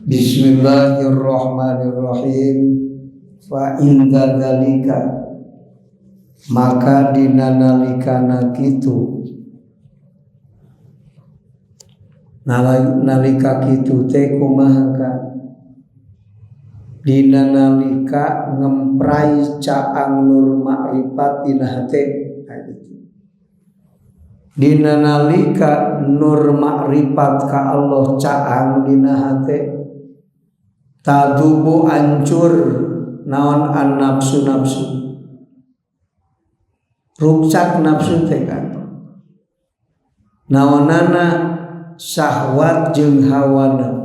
Bismillahirrahmanirrahim. Fa inda dzalika, maka dina nalikana kitu, nalika kitu teh kumaha ka dina nalika ngemprai caang nur makrifat dina hate. Dina nalika nur makrifat ka Allah caang dina hate, tadubu ancur naon an nafsu nafsu, ruksak nafsu teh kan naonana syahwat jeung hawana.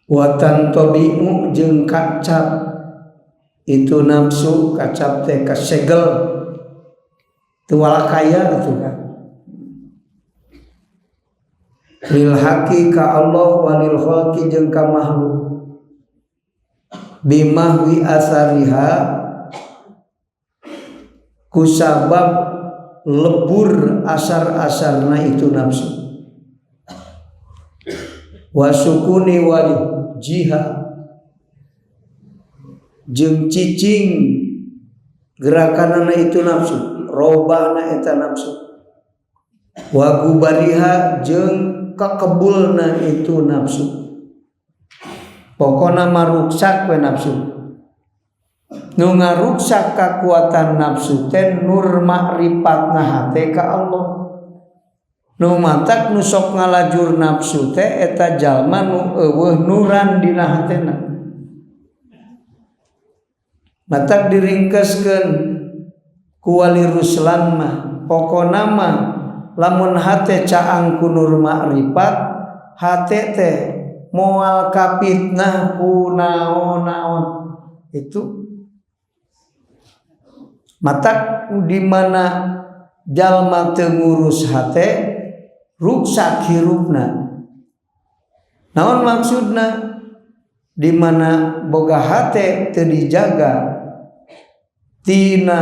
Watan tobi'u jeung kacap itu nafsu, kacap teh kasegel teu walakaya atuh kan. Lil haqi ka Allah walil khalqi jeung ka makhluk, bimahwi asariha kusabab lebur asar-asarna itu nafsu, wasukuni wajhiha jeung cicing gerakanana itu nafsu, robahna eta nafsu, wagubariha jeung kakebulna itu nafsu. Pokona maruksak we nafsu. Nu ngaruksak kakuatan nafsu teh nur makripatna hate ka Allah. Nu matak nu sok ngalajur nafsu teh eta jalma nu eueuh nuran dina hatena. Matak diringkeskeun ku Wali Ruslan mah, pokona mah lamun hate caang ku nur makrifat, hate teh moal kapitnah ku naon-naon. Itu matak di mana jalma teu ngurus hate ruksak hirupna. Naon maksudna? Di mana boga hate teu dijaga tina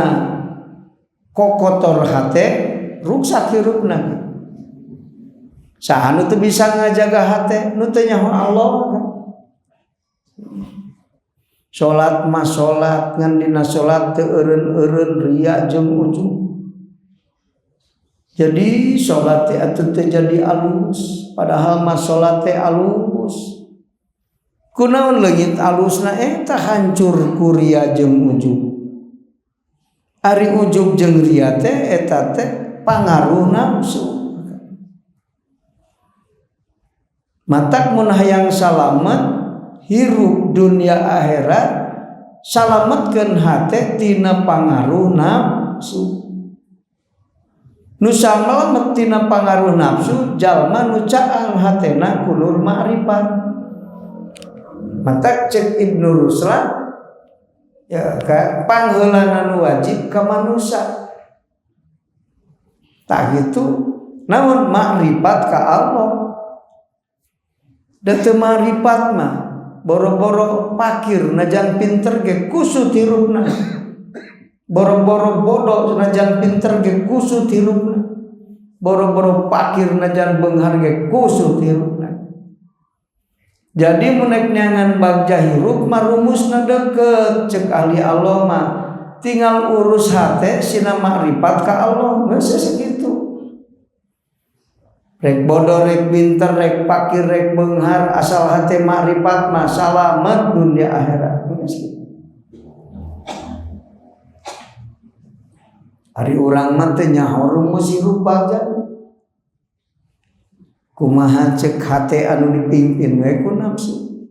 kokotor hate ruksak hirupna. Saha nu teu bisa ngajaga hate nu teu nyaho Allah kan. Salat mah salat ngan dina salat teu eureun-eureun ria jeung ujub. Jadi salat teh atuh teu jadi alus, padahal mah salat teh alus. Kunaon leungit alusna eta hancur ku ria jeung ujub. Ari ujub jeung ria teh eta teh pangaruh nafsu. Matak mun hayang salamet hirup dunia akhirat, salametkeun hate tina pangaruh nafsu. Nu salamet tina pangaruh nafsu jalma nu caang hatena ku nur ma'rifat. Matak cek Ibnu Ruslan ya ka pangheulana nu wajib ka manusia. Tak gitu namun makrifat ka Allah. Da teu makrifat mah boro-boro pakir najan pinter ge kusut hirupna. Boro-boro bodoh najan pinter ge kusut hirupna. Boro-boro pakir najan beunghar ge kusut hirupna. Jadi mun nek neangan bagja hirup mah rumusna deukeut cek ahli Allah mah tinggal urus hate sina makrifat ka Allah geus sakitu. Rek bodoh rek pinter rek pakir rek beunghar asal hate makrifat mah salamet dunia akhirat. Ari urang mah teu nyaho rumus hirup bagja. Kumaha cek hate anu dipimpin we ku nafsu.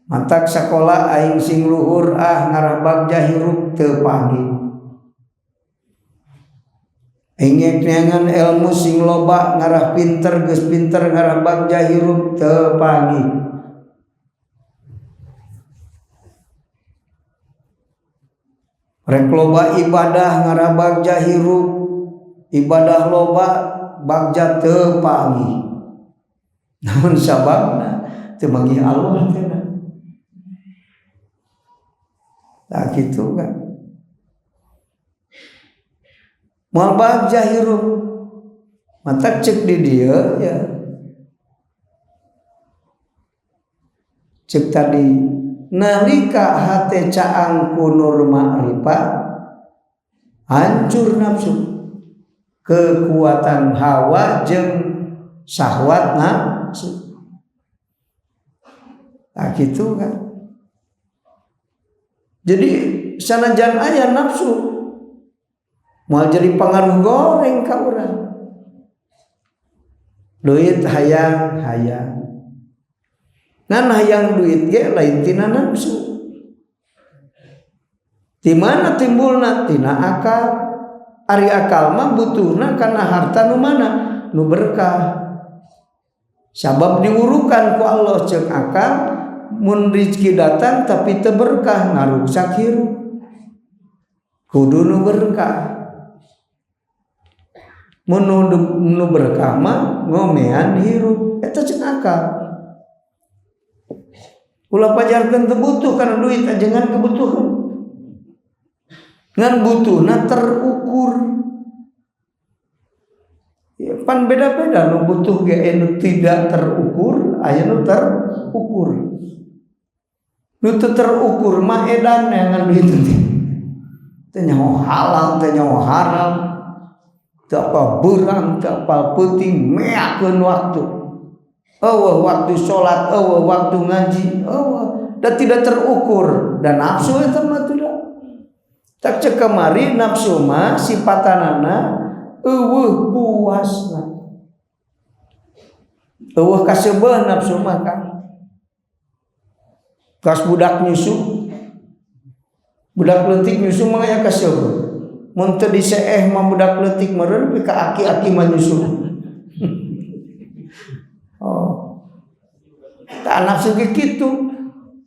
Matak sakola aing sing luhur ah ngarah bagja hirup teu panggih. Engek neangan ilmu sing loba ngarah pinter geus pinter ngarah bagja hirup teu panggih. Rek loba ibadah ngarah bagja hirup, ibadah loba bagja teu panggih. Naon sababna? Teu manggih Allah teh. Tah kitu kan. Moal bagja hirup. Matak cek di dieu ya. Cek tadi nalika hate caang ku nur ma'rifat hancur nafsu. Kekuatan hawa jeung syahwat nafsu. Nah gitu kan. Jadi sanajan aya nafsu moal jadi pengaruh goreng ka urang. Duit hayang hayang. Ngan hayang duit ge lain tina nafsu. Di mana timbulna? Tina akal. Ari akal mah butuhna kana harta nu mana? Nu berkah. Sabab diurukan ku Allah ceuk akal mun rezeki datang tapi teu berkah ngaruksak hirup. Kudu nu berkah. Mun nu berkah mah ngomean hirup. Eta ceuk akal. Ulah pajarkeun teu butuh kana duit jangan kebutuhan. Ngan butuhna terukur. Ya, pan beda-beda nu butuh ge nu tidak terukur, aya nu terukur. Nu teu terukur mah edan ngan duit teh. Teu nyaho halal, teu nyaho haram. Teu apa beurang, teu apa peuting, meakeun waktu. Eueuh waktu salat, eueuh waktu ngaji, eueuh dan tidak terukur dan nafsu eta mah tidak. Tak cek kemari nafsu mah sipatanana eueuh puasna. Eueuh kasebeuh nafsu mah kan. Kas budak nyusu. Budak leutik nyusu mah aya kasebeuh. Mun teu diseeh mah budak leutik meureun nepi ka aki-aki mah nyusu. Oh. Tak nafsu ge kitu.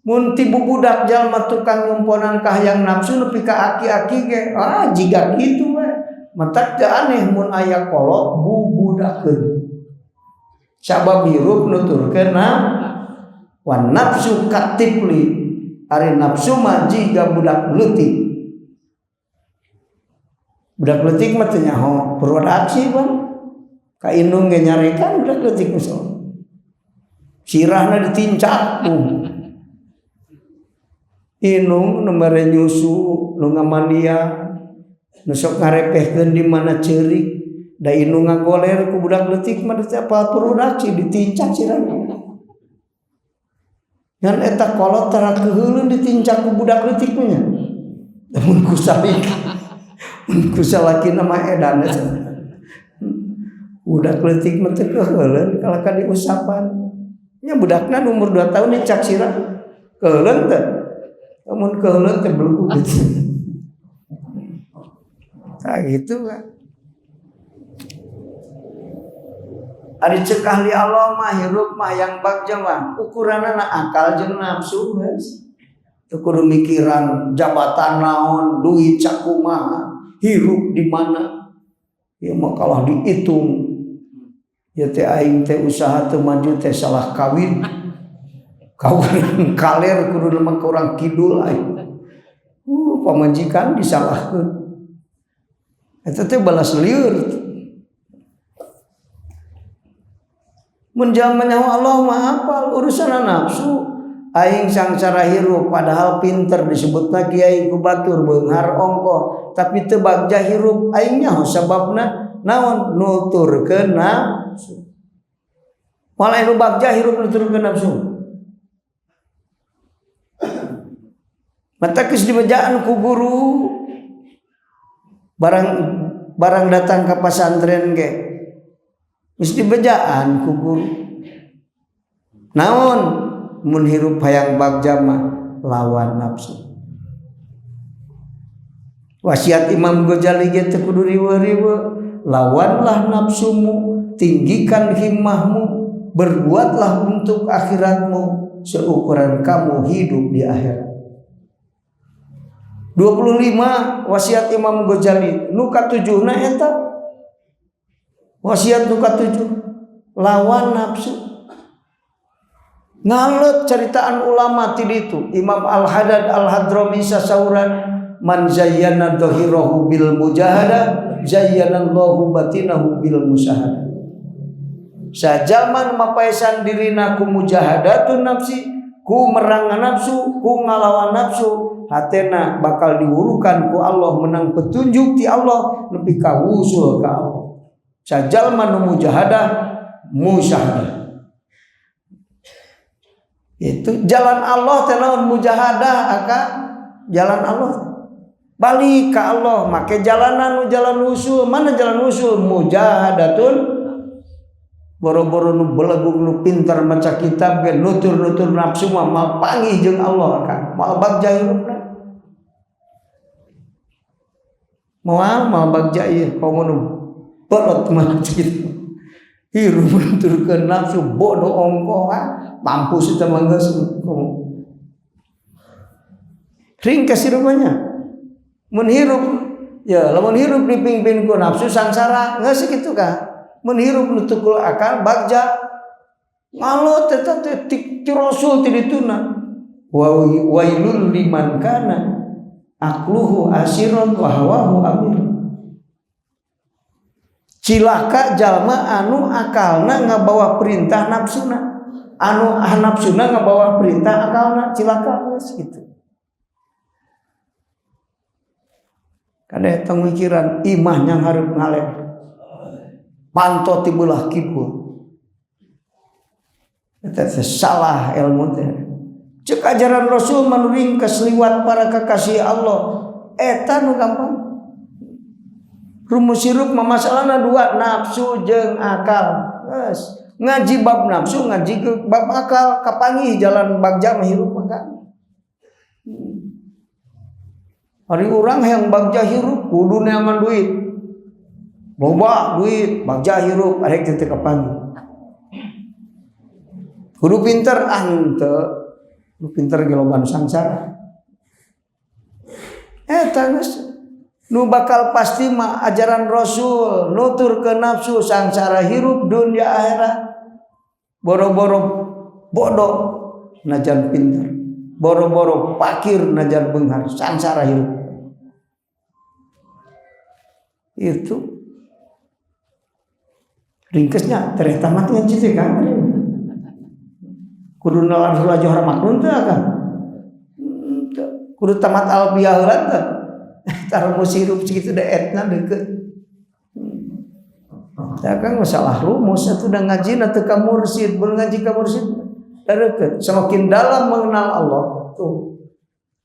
Mun ti bubudak jalma tukang nyumponan kahayang nafsu nepi ka aki-aki ge ah jiga kitu we. Matak teu aneh mun aya kolot bubudakeun. Sabab hirup nuturkeun wan nafsu katifli. Ari nafsu mah jiga budak leutik. Budak leutik mah teu nyaho produksi bang. Ka indung ge nyarekan budak leutik misal. Sirahna ditincak. Inung nu mere nyusu, nu ngamandian, nu sok ngarepehkeun di mana ceurik, da indung ngagoler ku budak leutik mah teu apal produksi ditincak sirahna. Ngan eta kolot tara keuheuleun ditincak ku budak leutik mah nya. Mun ku salaki, mun ku salakina mah edan eta. Budak leutik mah teu keuheuleun kalahka diusapan. Nya budakna umur 2 tahun dicak sirah. Keuheuleun teh. Mun keuheuleun teh belegu gitu. Nah gitu kan. Ari ceuk ahli Allah mah hirup mah yang bagja mah ukuranana akal jeung nafsu geus. Teu kudu mikiran jabatan naon, duit sakumaha, hirup di mana. Ieu mah kalah dihitung. Ya teh aing teh usaha teu maju teh salah kawin. Kawin kaler kudu mah kurang kidul aing. Pamajikan disalahkeun. Eta teh balas lieur. Mun jalma nyaho Allah mah apal urusan nafsu. Aing sangsara hirup padahal pinter disebutna kiai ku batur beunghar ongkoh tapi teu bagja hirup aing nyaho sababna naon nuturkeun nafsu. Moal anu bagja hirup nuturkeun nafsu. Mata geus dibejaan ku guru barang datang ka pasantren ge geus dibejaan ku guru. Naon mun hirup hayang bagja mah lawan nafsu. Wasiat Imam Ghazali ge teu kudu riweuh-riweuh, lawanlah nafsumu, tinggikan himmahmu, berbuatlah untuk akhiratmu seukuran kamu hidup di akhirat. 25 wasiat Imam Ghazali nu katujuhna eta. Wasiat nu katujuh lawan nafsu. Ngalet ceritaan ulama ti ditu Imam Al-Haddad Al-Hadrami sasauran man zayyana dhahirahu bil mujahadah zayyanallahu batinahu bil musyahadah. Sajalma nu mapaesan dirina ku mujahadatun nafsi, ku merangan nafsu, ku ngalawan nafsu, hatena bakal diwurukan ku Allah menang petunjuk ti Allah nepi ka wusul ka Allah. Sajalma nu mujahadah musyahadah. Itu jalan Allah teh naon mujahadah aka jalan Allah. Balik ka Allah make jalanan nu jalan usul. Mana jalan usul? Mujahadatun. Boro-boro nu belegung nu pintar maca kitab ge nutur-nutur nafsu mah moal panggih jeung Allah aka. Moal bagja hirupna. Moal bagja ieu komo nu pelot mah kitu. Hirup nuturkeun nafsu bodoh ongkoh mampus eta mah geus komo. Ringkes hirupnya. Mun hirup ya lamun hirup dipimpin ku nafsu sangsara geus kitu ka. Mun hirup nu tukul akal bagja ngalot eta teh ti Rasul ti dituna. Wailul liman kana akluhu asiron wa hawahu amir. Cilaka jalma anu akalna ngabawa perintah nafsuna, anu nafsuna ngabawa perintah akalna, cilaka geus kitu. Kada eta mikiran imah nyang hareup ngaleh. Panto ti beulah kidul. Eta teh salah ilmu teh. Ceuk ajaran Rasul mah nu ringkes liwat para kekasih Allah, eta nu gampang. Rumus hirup mah masalahna dua, nafsu jeung akal. Geus, ngaji bab nafsu, ngaji ke bab akal, kapanggih jalan bagja mah hirup mah kan. Hari urang yang bagja hirup kudu neangan duit. Loba duit, bagja hirup arek teu kapanggih. Kudu pinter henteu. Kudu pinter ge loba nu sangsara. Eta geus nu bakal pasti mah ajaran Rasul nutur ke nafsu sangsara hirup dunia akhirat. Boro-boro bodoh najan pinter, boro-boro pakir najan beunghar, sangsara hirup. Itu ringkesnya tereh tamat ngaji teh kan. Kudu nalar heula johar maknun teh kan. Kudu tamat alfiah heula teh. Tara rumus hirup segitu da etna deukeut. Ya kan masalah rumus atuh da ngajina teu ka mursid, mun ngaji ka mursid da deukeut. Semakin dalam mengenal Allah tuh,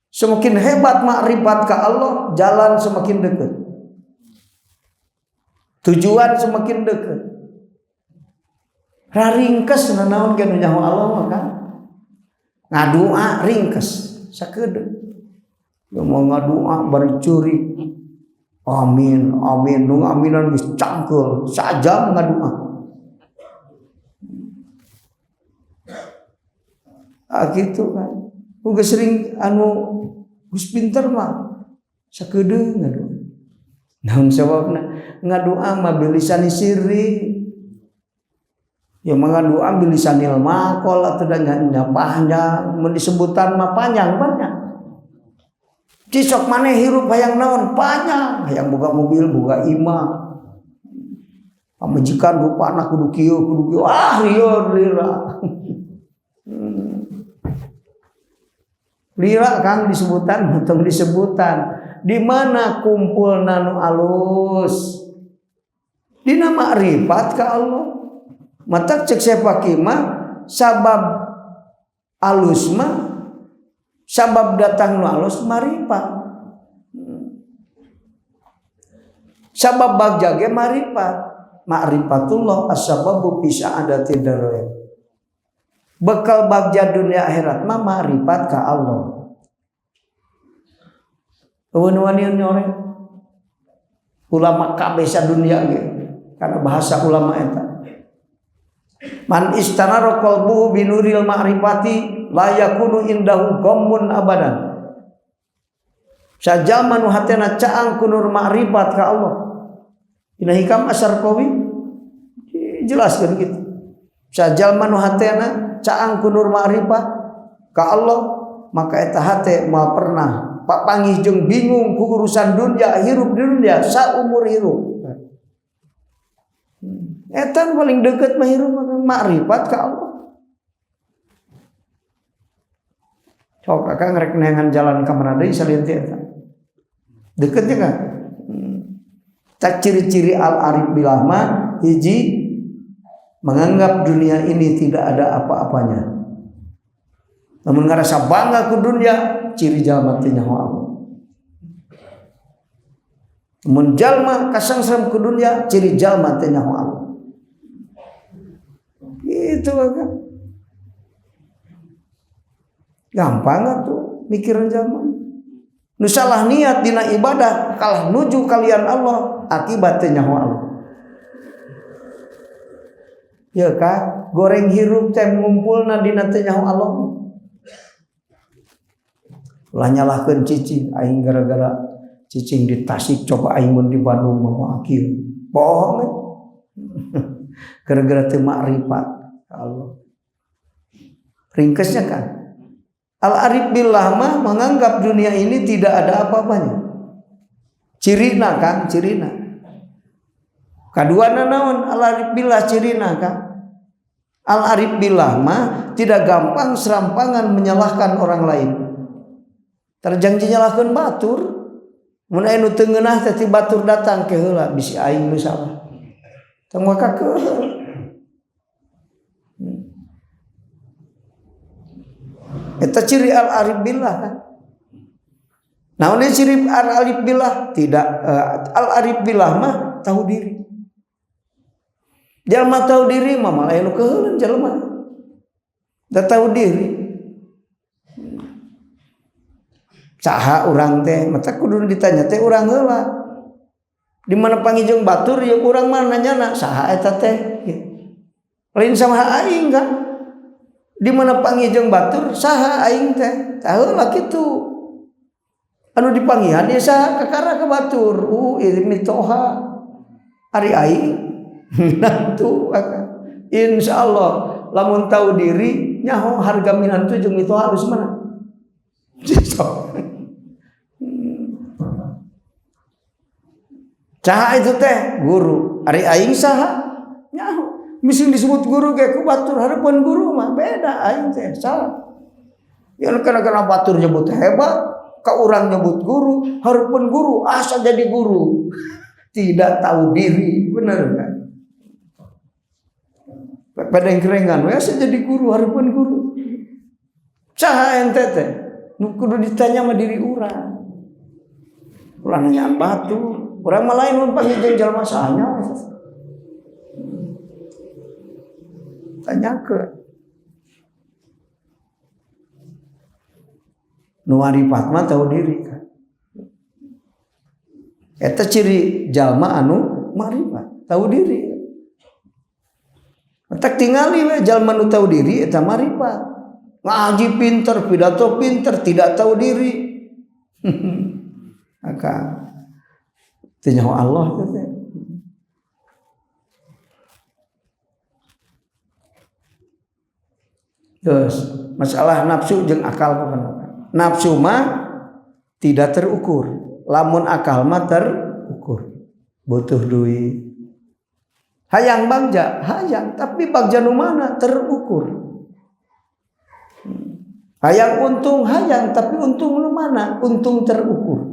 semakin hebat makrifat ka Allah, jalan semakin dekat. Tujuan semakin dekat. Raringkes nanaon ge nu nyaho Allah mah kan. Ngadua ringkes sakedeung. Nu mau ngadua bari curi. Amin, amin, nu ngaminan geus cangkeul, sajam ngadua. Ah gitu kan. Nu geus sering anu geus pinter mah sakedeung ngadua. Naon sababna? Ngadua mah bilisani sirri. Ya mah ngadua bilisanil maqal atuh da nya panjang, mun disebutan mah panjang panjang. Cisok maneh hirup hayang naon panjang, hayang boga mobil, boga imah. Pamajikan rupana kudu kieu, kudu kieu. Ah lieur lira. Lira kang disebutan, tong disebutan. Di mana kumpulna nu alus? Dina makrifat ka Allah. Matak cek sepaki mah sabab alus mah sabab datang nu alus marifat. Sabab bagja ge marifat. Ma'rifatullah as-sababu fi sa'adati darain. Bekal bagja dunia akhirat mah ma'rifat ka Allah. Eueun wani nyore. Ulama kabeh sadunia ge karena bahasa ulama eta. Man istanara qalbuhu binuril ma'rifati la yakunu indahu ghammun abadan. Sajama nu hatena caang ku nur ma'rifat ka Allah. Dina Hikam Asy-Syarqawi dijelaskeun kitu. Sajalma nu hatena caang ku nur ma'rifat ka Allah, maka eta hate moal pernah Papanggih jeung bingung ku urusan dunia, hirup di dunia saumur hirup. Eta paling deket mah hirup makrifat ka Allah. Sok akang rek neangan jalan ka mana deui salin teh eta. Deket nya kan? Tak ciri-ciri al-arif billah mah hiji, menganggap dunia ini tidak ada apa-apanya. Namun ngerasa bangga ku dunia, ciri jalma teh nyaho Allah. Mun jalma kasangsram ku dunia, ciri jalma teh nyaho Allah. Itu kan. Gampang atuh mikiran jalma. Nu salah niat dina ibadah kalah nuju kalian Allah, akibat teh nyaho Allah. Ya ka, goreng hirup teh ngumpulna dina teh nyaho Allah. Ulah nyalahkeun cicing aing gara-gara cicing di Tasik coba aing mun di Bandung mah wakil. Bohong eh. Gara-gara teu makrifat Allah. Ringkesnya kan al-arif billah mah menganggap dunia ini tidak ada apa-apanya. Cirina kan, cirina. Kaduana naon al-arif billah cirina kan? Al-arif billah mah tidak gampang serampangan menyalahkan orang lain. Terjangji nyalahkeun batur. Mun aya nu teu ngeunah teh ti batur datang ke heula bisi aing nu salah. Tong maka keheula. Eta ciri al-arif billah kan. Naon deui ciri al-arif billah? Tidak, al-arif billah mah tahu diri. Jalma tahu diri mah malah anu keuheuleun jalma. Da tahu diri. Saha urang teh mata kudu ditanya teh urang heula. Di mana pangijeng batur ya urang mah nanyana saha eta teh. Lain sama aing kan. Di mana pangijeng batur saha aing teh. Tahu lah kitu. Anu dipanggihan ya saha kakara ka batur. Ieu mitoha. Ari aing minantu insyaallah lamun tahu diri nyaho harga minantu jeung mitoha halus mana. Saha itu teh guru. Ari aing saha nyaho. Misal disebut guru ge ku batur hareupeun guru mah beda aing teh salah. Ya kana-kana batur nyebut hebat, ka urang nyebut guru, hareupeun guru asa jadi guru. Tidak tahu diri, bener kan? Padengkrengan we asa jadi guru hareupeun guru. Saha ente teh? Nu kudu ditanya mah diri urang. Ulah nanyaan batur. Urang mah lain mun panggil jeung jalma sahanya. Tanyakeun. Nu arifat mah tahu diri kan. Eta ciri jalma anu marifat, tahu diri. Tak tingali we jalma nu tahu diri eta marifat. Ngaji pinter, pidato pinter, tidak tahu diri. Maka teu nyaho Allah teh. Terus masalah nafsu jeung akal pokona. Nafsu mah tidak terukur, lamun akal mah terukur. Butuh duit. Hayang bagja, hayang, tapi bagja nu mana terukur. Hayang untung, hayang, tapi untung nu mana? Untung terukur.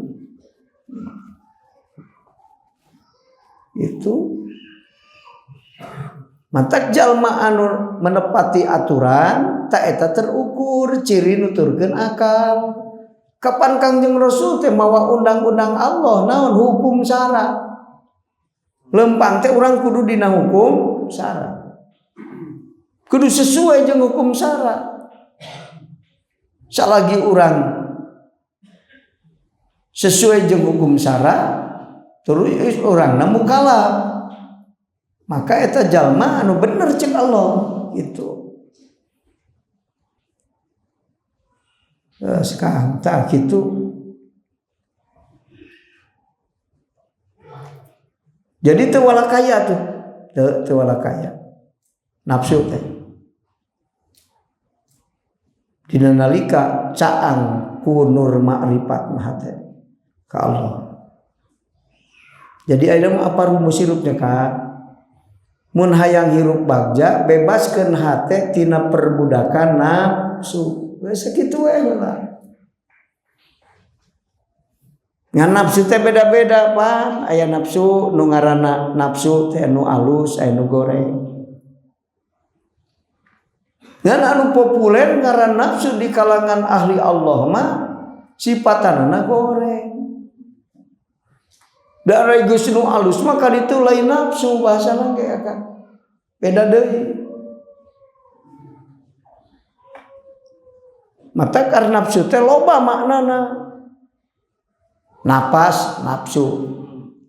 Itu matak jalma anu menepati aturan tak eta terukur ciri nuturkeun akal. Kapan Kangjeng Rasul teh mawa undang-undang Allah naon hukum syara. Lempang teh urang kudu dina hukum syara. Kudu sesuai jeung hukum syara. Salagi urang sesuai jeung hukum syara terus urangna mukallaf. Maka eta jalma anu bener cek Allah gitu. Sekarang tak gitu. Jadi teu walakaya tuh, teu walakaya. Nafsu teh. Dina nalika caang ku nur makrifat mah hate ka Allah. Jadi ayeuna mah apa rumus hirupnya Kak? Mun hayang hirup bagja bebaskeun hate tina perbudakan nafsu. Geus sakitu we heula. Ngan nafsu teh beda-beda pan, aya nafsu nu ngaranna nafsu teh nu alus, aya nu goreng. Ngan anu populer ngaran nafsu di kalangan ahli Allah mah sipatanana goreng. Da geus nu alus mah kaditu lain nafsu bahasana ge akan. Beda deui. Mata karena nafsu teh loba maknana. Napas nafsu,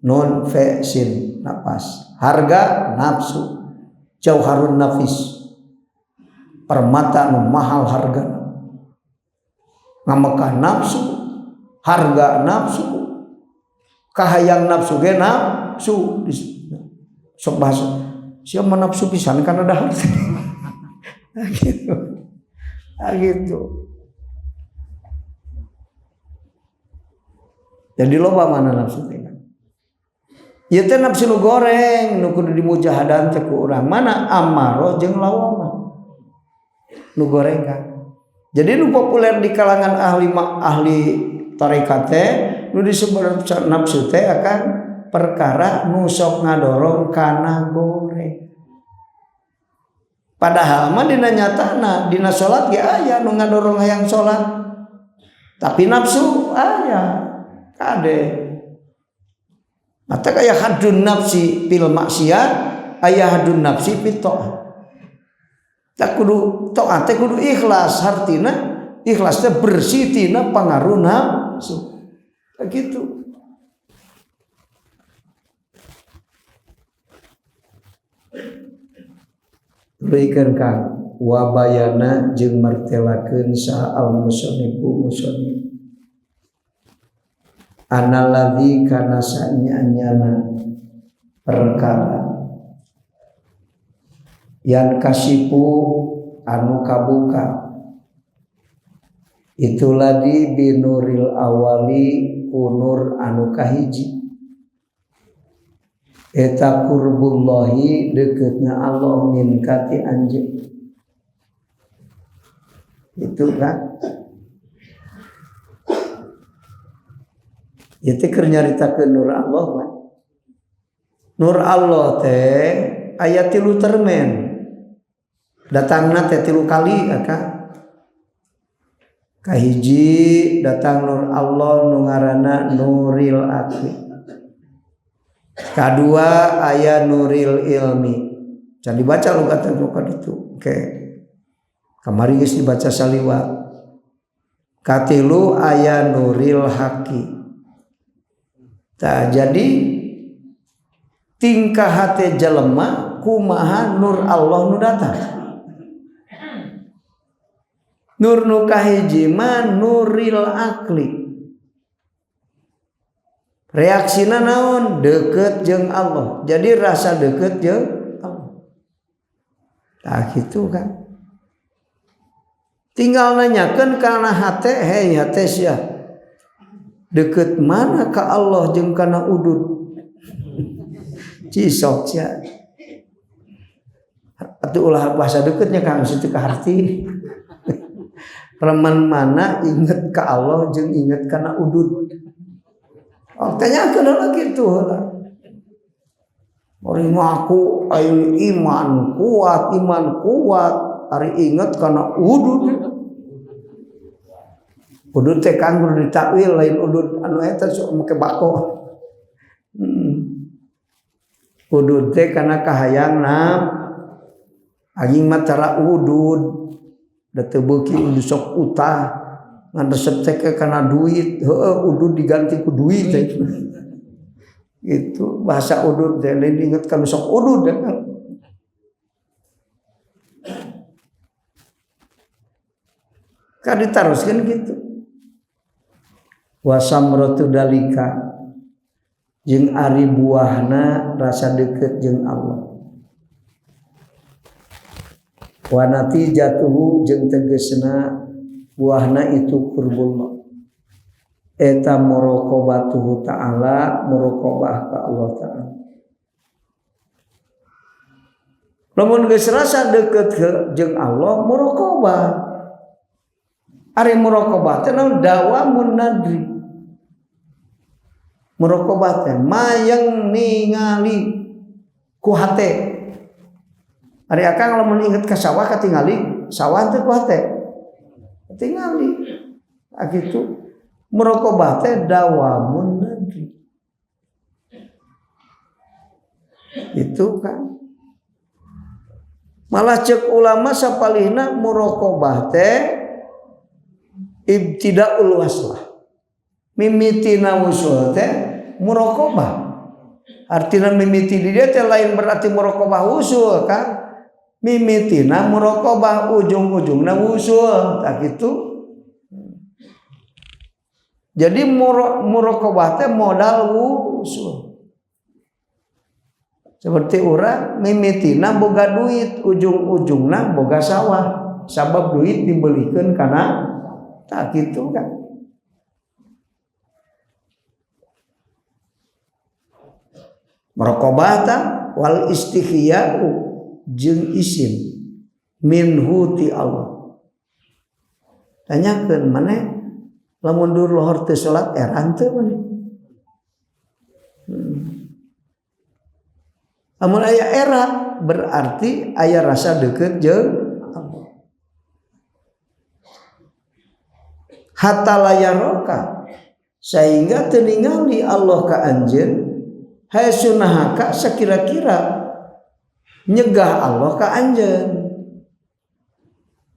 nun fe sin napas, harga nafsu, jauharun nafis, permata nu mahal hargana, ngamekah nafsu, harga nafsu, kahayang nafsu ge nafsu, sok bahasa siapa nafsu pisan kana dahar. Gitu. Gitu. Jadi loba mana nafsu teh kan. Ieu teh nafsu nu goreng nu kudu dimujahadan teh ku urang mana amaro jeung lawamah. Nu goreng kan. Jadi nu populer di kalangan ahli ahli tarekat teh nu disebut nafsu teh akan perkara nu sok ngadorong kana goreng. Padahal mah dina nyatana dina salat ge aya nu ngadorong hayang salat. Tapi nafsu aya. Kade mata kaya hadun nafsi fil maksiat aya hadun nafsi fit taat. Tak kudu taat teh kudu ikhlas, hartina ikhlas teh bersih tina pangaruh nafsu. Begitu. Tuluykeun Kang wabayana jeung martelakeun saha al musannifu musannif. Analadzi kana sanyana perkara yang kasipu anu kabuka itu ladi binuril awali kunur anu kahiji eta qurbullahi deketna Allah min kati anjeun itu kan. Itu keur nyaritakeun nur Allah mah. Nur Allah teh aya 3 termen. Datangna teh 3 kali aka. Kahiji datang nur Allah nu ngaranna nuril akli. Kadua aya nuril ilmi. Can dibaca lugatan ka ditu. Oke. Kamari geus dibaca saliwat. Katilu aya nuril haqi. Tah jadi tingkah hate jelema kumaha nur Allah nu datang. Nur nu kahiji mah nuril akli. Reaksina naon? Deket jeung Allah. Jadi rasa deket jeung Allah. Tah kitu kan. Tinggal nanyakeun kana hate, hei hate sia. Deket mana ka Allah jeung kana udud. Cisok sia. Atuh ulah bahasa deketnya Kang situ ka harti. Remen mana inget ka Allah jeung inget kana udud. Oh, tanyakeun heula kitu heula. Ari ngaku aing iman kuat, ari inget kana udud. Udud teh kang kudu ditakwil lain udud anu eta sok make bako. Udud teh kana kahayang nam anjing mah tara udud da teu beuki udud sok utah ngan resep teh kana duit heueuh udud diganti ku duit teh. Gitu bahasa udud teh lain inget kana sok udud teh kan. Kan ditaroskeun kitu. Wasamratu dalika jeung ari buahna rasa deket jeung Allah. Wa natijatuhu jeung tegesna buahna itu qurbullah. Eta muraqabatuhu ta'ala, muraqabah ka Allah ta'ala. Lamun geus rasa deukeut jeung Allah muraqabah. Ari muraqabah teh naon? Dawamun nadri. Muraqabah teh mayang ningali ku hate. Ari akang lamun inget ka sawah katingali sawah teh ku hate. Katingali. Kitu muraqabah teh dawamun nadri. Itu kan. Malah cek ulama sapalihna muraqabah teh ibtidaul waslah. Mimitina wusul teh muraqabah. Artina mimiti di dia teh lain berarti muraqabah wusul kan. Mimitina muraqabah ujung-ujungna wusul tak gitu. Jadi muraqabah teh modal wusul. Seperti urang mimitina boga duit, ujung-ujungna boga sawah. Sabab duit dibelikeun kana tak gitu kan. Muraqabah ta wal istikhya'u jeung isin minhu ti Allah. Tanyakeun maneh lamun dur lohor teu salat eran teu maneh. Lamun aya era berarti aya rasa deukeut jeung Allah. Hatta layaroka sehingga teu ningali Allah ka anjeun hasunahaka sakira-kira nyegah Allah ka anjeun.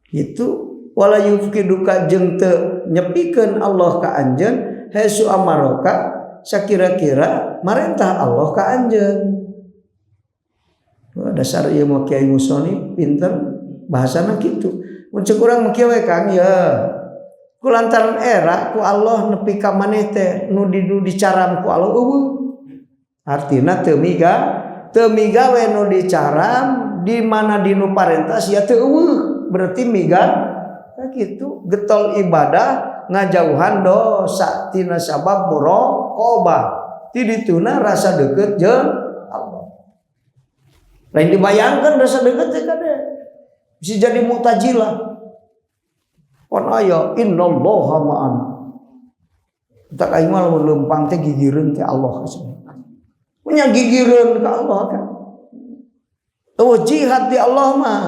Itu wala yufkiduka jeung teu nyepikeun Allah ka anjeun hasu amaroka sakira-kira marentah Allah ka anjeun. Dasar ieu mah Kiai Musoni pinter bahasana kitu. Mun ceuk urang mah kieu we Kang ya. Ku lantaran era ku Allah nepi ka maneh teh nu dicaram ku Allah eueuh. Artina teu migawe nu dicaram di mana di nu parentah sia teu eueuh. Berarti miga kitu getol ibadah ngajauhan dosa tina sabab muraqabah. Ti dituna rasa deukeut jeung lain dibayangkan rasa deket teh kade. Bisa jadi mu'tazilah. Pon aya innallaha ma'ana. Tak aing mah lamun leumpang teh gigireun teh Allah. Punya gigireun ka Allah kan. Eueuh jihad di Allah mah.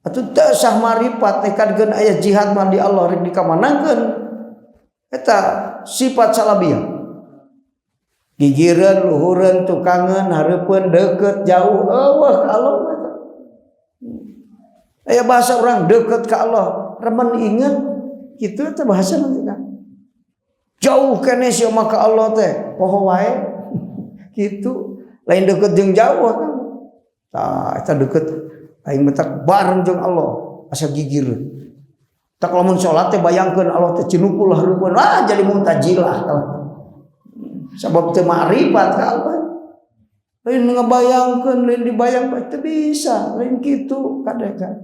Atuh teu sah marifat nekadkeun aya jihad mah di Allah rek dikamanangkeun. Eta sifat salabiah. Gigireun, luhureun, tukangeun, hareupeun, deukeut, jauh, eueuh ka Allah mah. Aya bahasa urang deukeut ka Allah, remen inget kitu teh bahasa nanti kan. Jauh keneh sia mah ka Allah teh, poho wae. Kitu, lain deukeut jeung jauh kan. Tah eta deukeut aing mah bareng jeung Allah, asa gigireun. Tak lamun salat teh bayangkeun Allah teh cinukul hareupeun, wah jadi mu'tazilah kalau. Sabab teu ma'rifat ka Allah. Lain ngabayangkeun, lain dibayang teu bisa, lain kitu kadeka.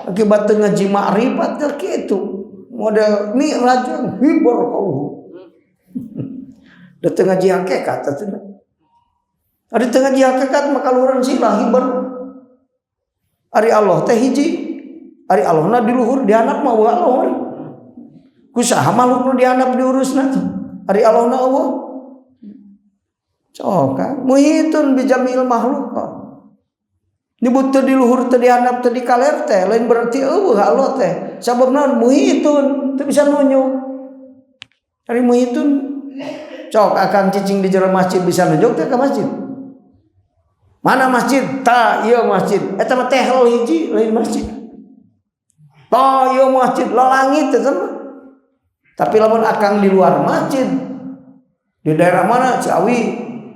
Akibat teu ngaji ma'rifat teh kitu. Model mi'raj hibur kauh. Da teu ngaji hakikat atuh. Ari teu ngaji hakikat mah kaluhuran sila hibur. Ari Allah teh hiji. Ari Allahna di luhur di handap mah eueuh Allah. Ku saha makhluk nu di handap diurusna tuh? Ari Allah na Allah. Sok kan muhitun bijamil makhluk. Nyebut teu di luhur teu di handap teu di kaler teh lain berarti eueuh Allah teh. Sabab naon muhitun teu bisa nunjuk. Ari muhitun sok akang cicing di jero masjid bisa nunjuk teh ka masjid. Mana masjid? Ta ieu masjid. Eta mah tehel hiji lain masjid. Ta ieu masjid lalangit eta mah. Tapi lamun akang di luar masjid, di daerah mana Ciawi,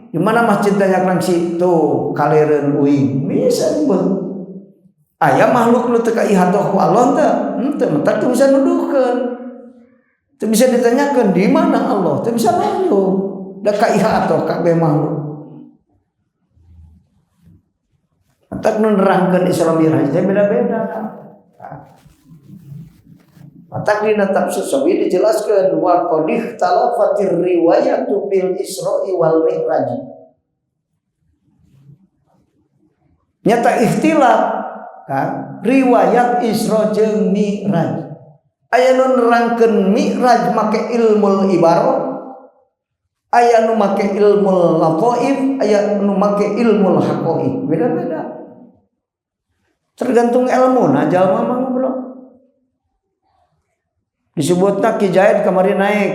di mana masjid banyak nangsi tuh kalereun uing bisa nyebut. Aya makhluk nu teu kaihatoh ku Allah teh, henteu mentak teu bisa nuduhkeun. Teu bisa ditanyakeun di mana Allah, teu bisa nunjuk. Da kaihatoh kabeh makhluk. Mentak nu nerangkeun Isra Mi'raj teh beda-beda. Matak dina tafsir Sawi dijelaskan wa qad ikhtalafatir riwayatu bil Isra'i wal Mi'raj. Nyata ikhtilaf kan riwayat Isra jeung Mi'raj. Aya nu nerangkeun Mi'raj make ilmul ibarah, aya nu make ilmul lataif, aya nu make ilmul haqaiq. Beda-beda. Tergantung ilmu nah jalma mah ngobrol. Disebutna Ki Zaid kamari naik.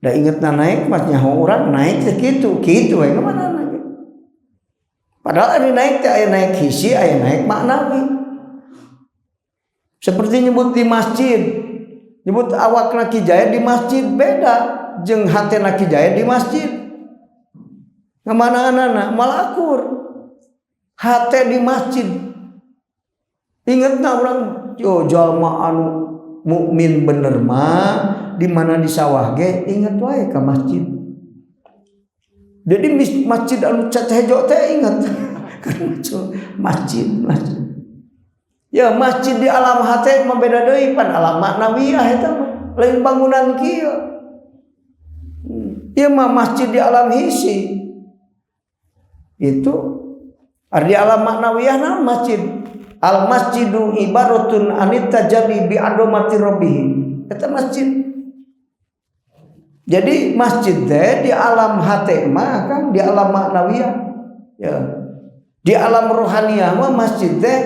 Da ingetna naik mas nyaho urang naik teh kitu, kitu we kemana naik. Padahal ari naik teh aya naik hisi, aya naik maknawi. Seperti nyebut di masjid, nyebut awakna Ki Zaid di masjid beda jeung hatena Ki Zaid di masjid. Ngamanaanana malah akur. Hate di masjid. Ingetna urang yo jalma anu mukmin bener mah di mana di sawah ge inget wae ka masjid. Jadi masjid anu cat hejo teh inget masjid, masjid. Ya masjid di alam hate mah beda deui pan alam maknawiyah eta mah lain bangunan kieu. Ieu mah masjid di alam hisi. Itu di alam maknawiyah naon masjid? Al masjidu ibaratun anit tajalli bi adamati rabbih. Eta masjid. Jadi masjid teh di alam hate mah kan di alam maknawiyah. Ya. Di alam rohaniah mah masjid teh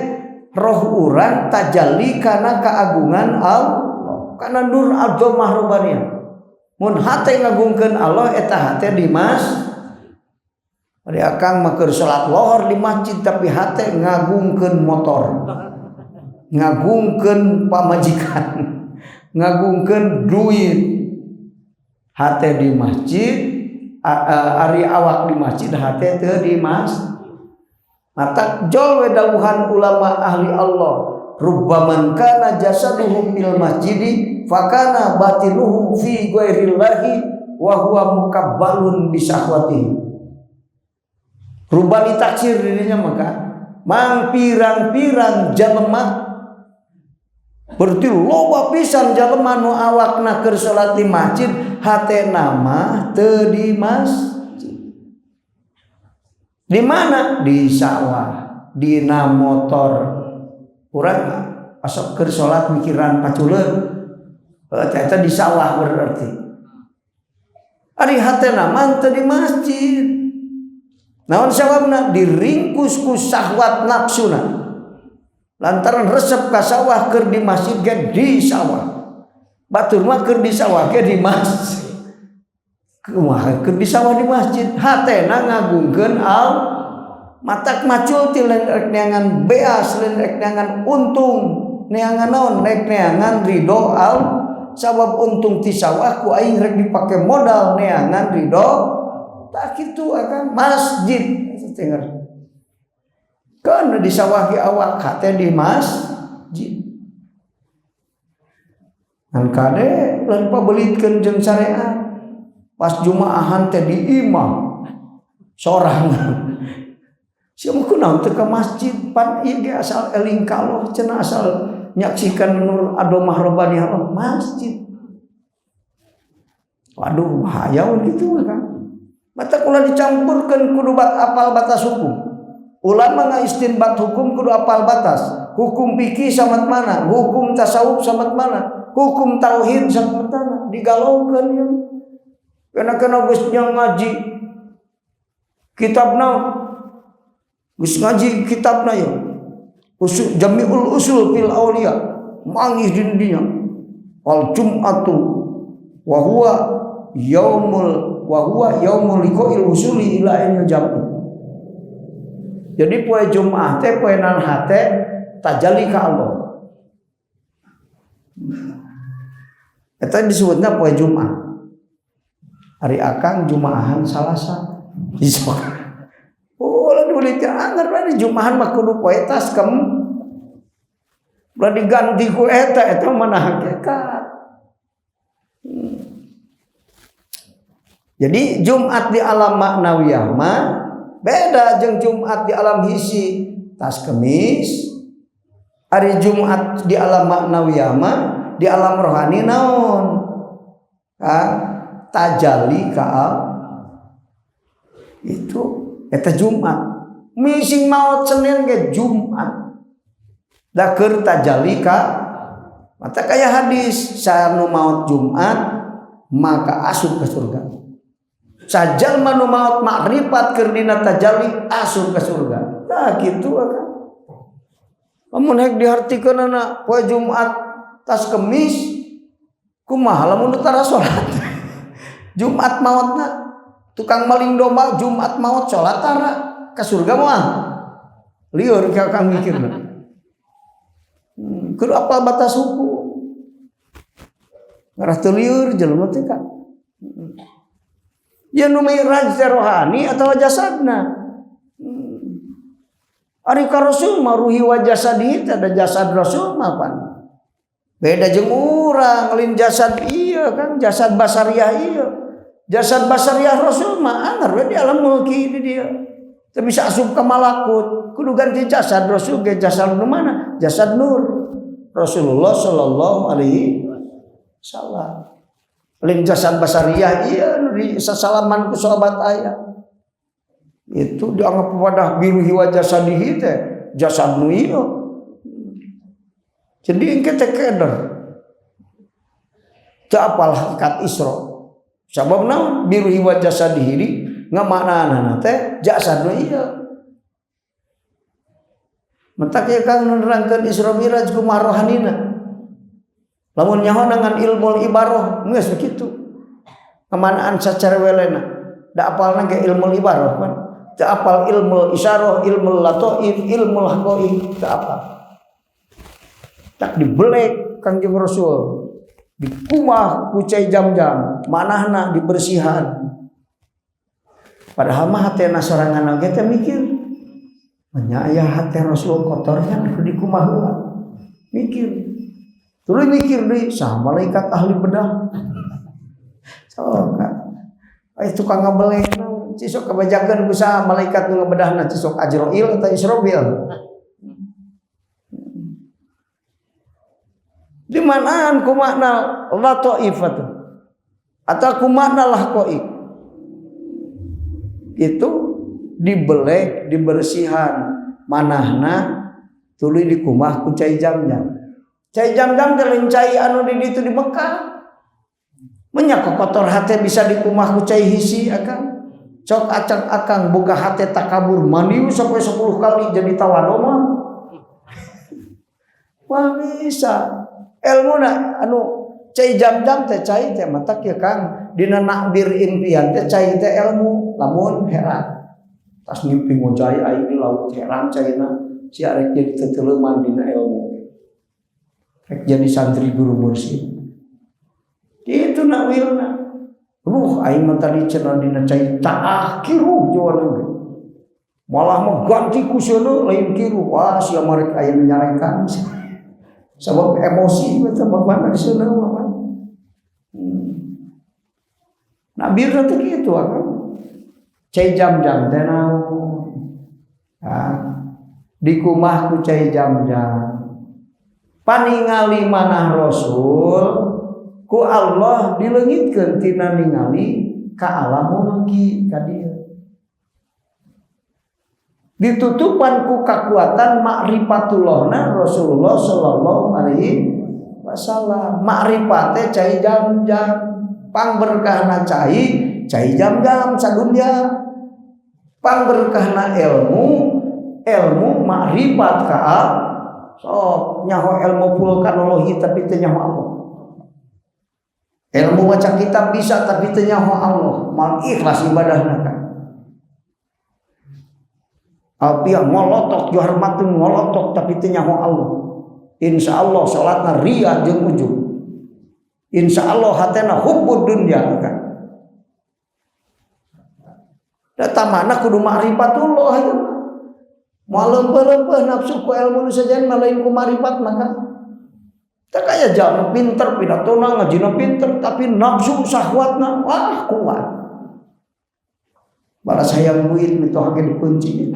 roh urang tajalli karena keagungan Allah, karena nur adzamah robbaniyah. Mun hate ngagungkeun Allah eta hate di mas. Ari akang mah keur salat lohor di masjid tapi hate ngagungkeun motor, ngagungkeun pamajikan, ngagungkeun duit. Hate di masjid, ari awak di masjid hate teu di masjid. Matak jol we dawuhan ulama ahli Allah, rubbaman kana jasaduhu fil masjidi fakana batinuhu fi ghairillahi wa huwa mukabbalun bi syahwatihi. Rubani taksir dirinya maka mang pirang-pirang jalema berarti loba pisan jalema nu awakna keur salat di masjid hatena mah teu di masjid. Di mana? Di sawah, dina motor. Urang asok keur salat mikiran paculeun. Eta di sawah berarti. Ari hatena mah teu di masjid. Naon sababna? Diringkus ku syahwat nafsuna. Lantaran resep ka sawah keur di masjid ge di sawah. Batur mah keur di sawah ge di masjid. Kumaha keur di sawah di masjid, hatena ngagungkeun al matak macul ti lain rek neangan beas, lain rek neangan untung, neangan naon, rek neangan ridho al sabab untung ti sawah ku aing rek dipake modal neangan ridho. Tak kitu akan masjid dengar. Kan di sawah ki awak hate di masjid. Ngan kade lain pabelitkeun jeung syariat. Pas jumaahan teh di imah sorangan. Sia mah kunaon teu ka masjid pan ieu ge asal eling ka Allah cenah asal nyaksikan nur adomah robbaniyah Allah masjid. Waduh bahaya gitu kan. Mata kula dicampurkan kudu bat apal batas hukum. Ulama ngaistinbat hukum kudu apal batas. Hukum fikih samat mana, hukum tasawuf samat mana, hukum tauhid samat mana, digalaukeun ya. Kena-kena geus ngaji kitabna, geus ngaji kitabna ya. Usul Jami'ul Usul fil Auliya, mangih di dinya. Al Jum'atu wa huwa yaumul wa huwa yaumul liqa'il usuli ila ainil jam'i. Jadi poe Jumat teh poe nan hate tajalli ka Allah. Eta disebutna poe Jumat. Ari akang Jumaahan Salasa. Disok. Oh, lah dibeli teh anggar lah di Jumaahan mah kudu poe tas kem. Lah diganti ku eta eta mana hakikat. Jadi Jumat di alam maknawiyah mah beda jeung Jumat di alam hisi. Tas kemis, Hari Jumat di alam maknawiyah mah, di alam rohani naon? Ha? Tajalli ka itu eta Jumat. Mising maot Senin ge Jumat. Da keur tajalli ka mata kaya hadis nu maot Jumat maka asup ke surga. Sajalma nu maot makrifat keur dina tajalli asup ke surga. Nah gitu akan. Lamun hek dihartikeunana poe Jumat tas Kemis kumaha lamun tara salat. Jumat maotna tukang maling domba Jumat maot salat tara ke surga moal. Lieur ka kang mikirna. Kudu apal batas hukum. Ngarah teu lieur jelema teh ka. Ya nu mi'raj teh rohani atawa jasadna. Ari ka Rasul mah ruhi wa jasadi teh ada jasad Rasul mah pan. Beda jeung urang lain jasad iya kan jasad basariah iya. Jasad basariah Rasul mah anggar we di alam mulki di dia. Teu bisa asup ka malakut. Kudu ganti jasad Rasul ge jasad nu mana? Jasad nur. Rasulullah sallallahu alaihi wasallam. Lain jasad basariah iya nu di sasalaman ku sahabat aya. Itu dianggap wadah biruhi wa jasadihi teh jasad nu ieu. Jadi engke teh keder. Teu apal hakikat Isra. Sabab naon biruhi wa jasadihi di ngamaknana teh jasad nu ieu. Mentak ieu kang nerangkeun Isra Mi'raj kumaha rohanina. Lamun nyaho dengan ilmu ibaroh geus kitu. Ngamanaan sacara welena. Da apalna ge ilmu ibaroh kan. Teu apal ilmu isyarah, ilmu lataif, ilmu haqaiq, teu apal. Tak dibelek Kangjeng Rasul. Dikumah ku cai jam-jam, manahna dibersihan. Padahal mah hatena sorangan oge teh mikir. Nya aya hate Rasul kotornya kudu dikumah heula. Mikir. Tuluy mikir deui saha malaikat ahli bedah. Sok aya tukang ngabelek naon cisok kabajakeun ku saha malaikat nu ngabedahna cisok Ajrail atau Israfil. Di manaan ku makna lataif atau ku makna lahqaik. Itu dibelek, dibersihan manahna tuluy dikumah ku cai jam-jam. Cai jam-jam teh lain cai anu di ditu di Mekah. Menyak kotor hate bisa dikumah ku cai hisi akang. Cok acang akang boga hate takabur mandi sampai 10 kali jadi tawado mah. Wah bisa. Elmuna anu cai jam-jam teh cai teh matak ya Kang dina nakbir impian teh cai teh ilmu lamun heran. Tas ngimpi ngojai aing di laut heran caina si arek jadi teteleuman dina ilmu. Rek jadi santri guru mursyid. Kitu nakwilna. Ruh aing mah tadi cenah dina cai taah kiruh jawana ge. Malah mah ganti ku seuneu lain kiruh. Wah sia mah rek aya nu nyarekan. Sabab emosi eta mah mana di seuneu mah. Nah bir teh kitu akang. Cai jam-jam teh naon? Ah, dikumah ku cai jam-jam. Paningali manah Rasul ku Allah dileungitkeun tina ningali ka alam mulki ka dieu. Ditutupan ku kakuatan makrifatullahna Rasulullah sallallahu alaihi wasallam. Makrifate cai jam-jam, pangberkahna cai, cai jam-jam sadunya. Pangberkahna ilmu, ilmu makrifat ka sok nyaho ilmu vulkanologi tapi teu nyaho Allah. Ilmu baca kitab bisa tapi teu nyaho Allah, mal ikhlas ibadahna kan. Alpiah ngolotok johar matun ngolotok tapi teu nyaho Allah. Insya Allah salatna riya jeung ujub. Insya Allah hatena hubbud dunya kan. Da tamana kudu ma'rifatullah itu. Moal leumpeuh-leumpeuh nafsu ku ilmu nu sajan mah lain ku ma'rifat maka. Teu kaya jalma pinter pidatona ngajina pinter tapi nafsu syahwatna wah kuat. Balas hayang duit mitoha ge dikunci.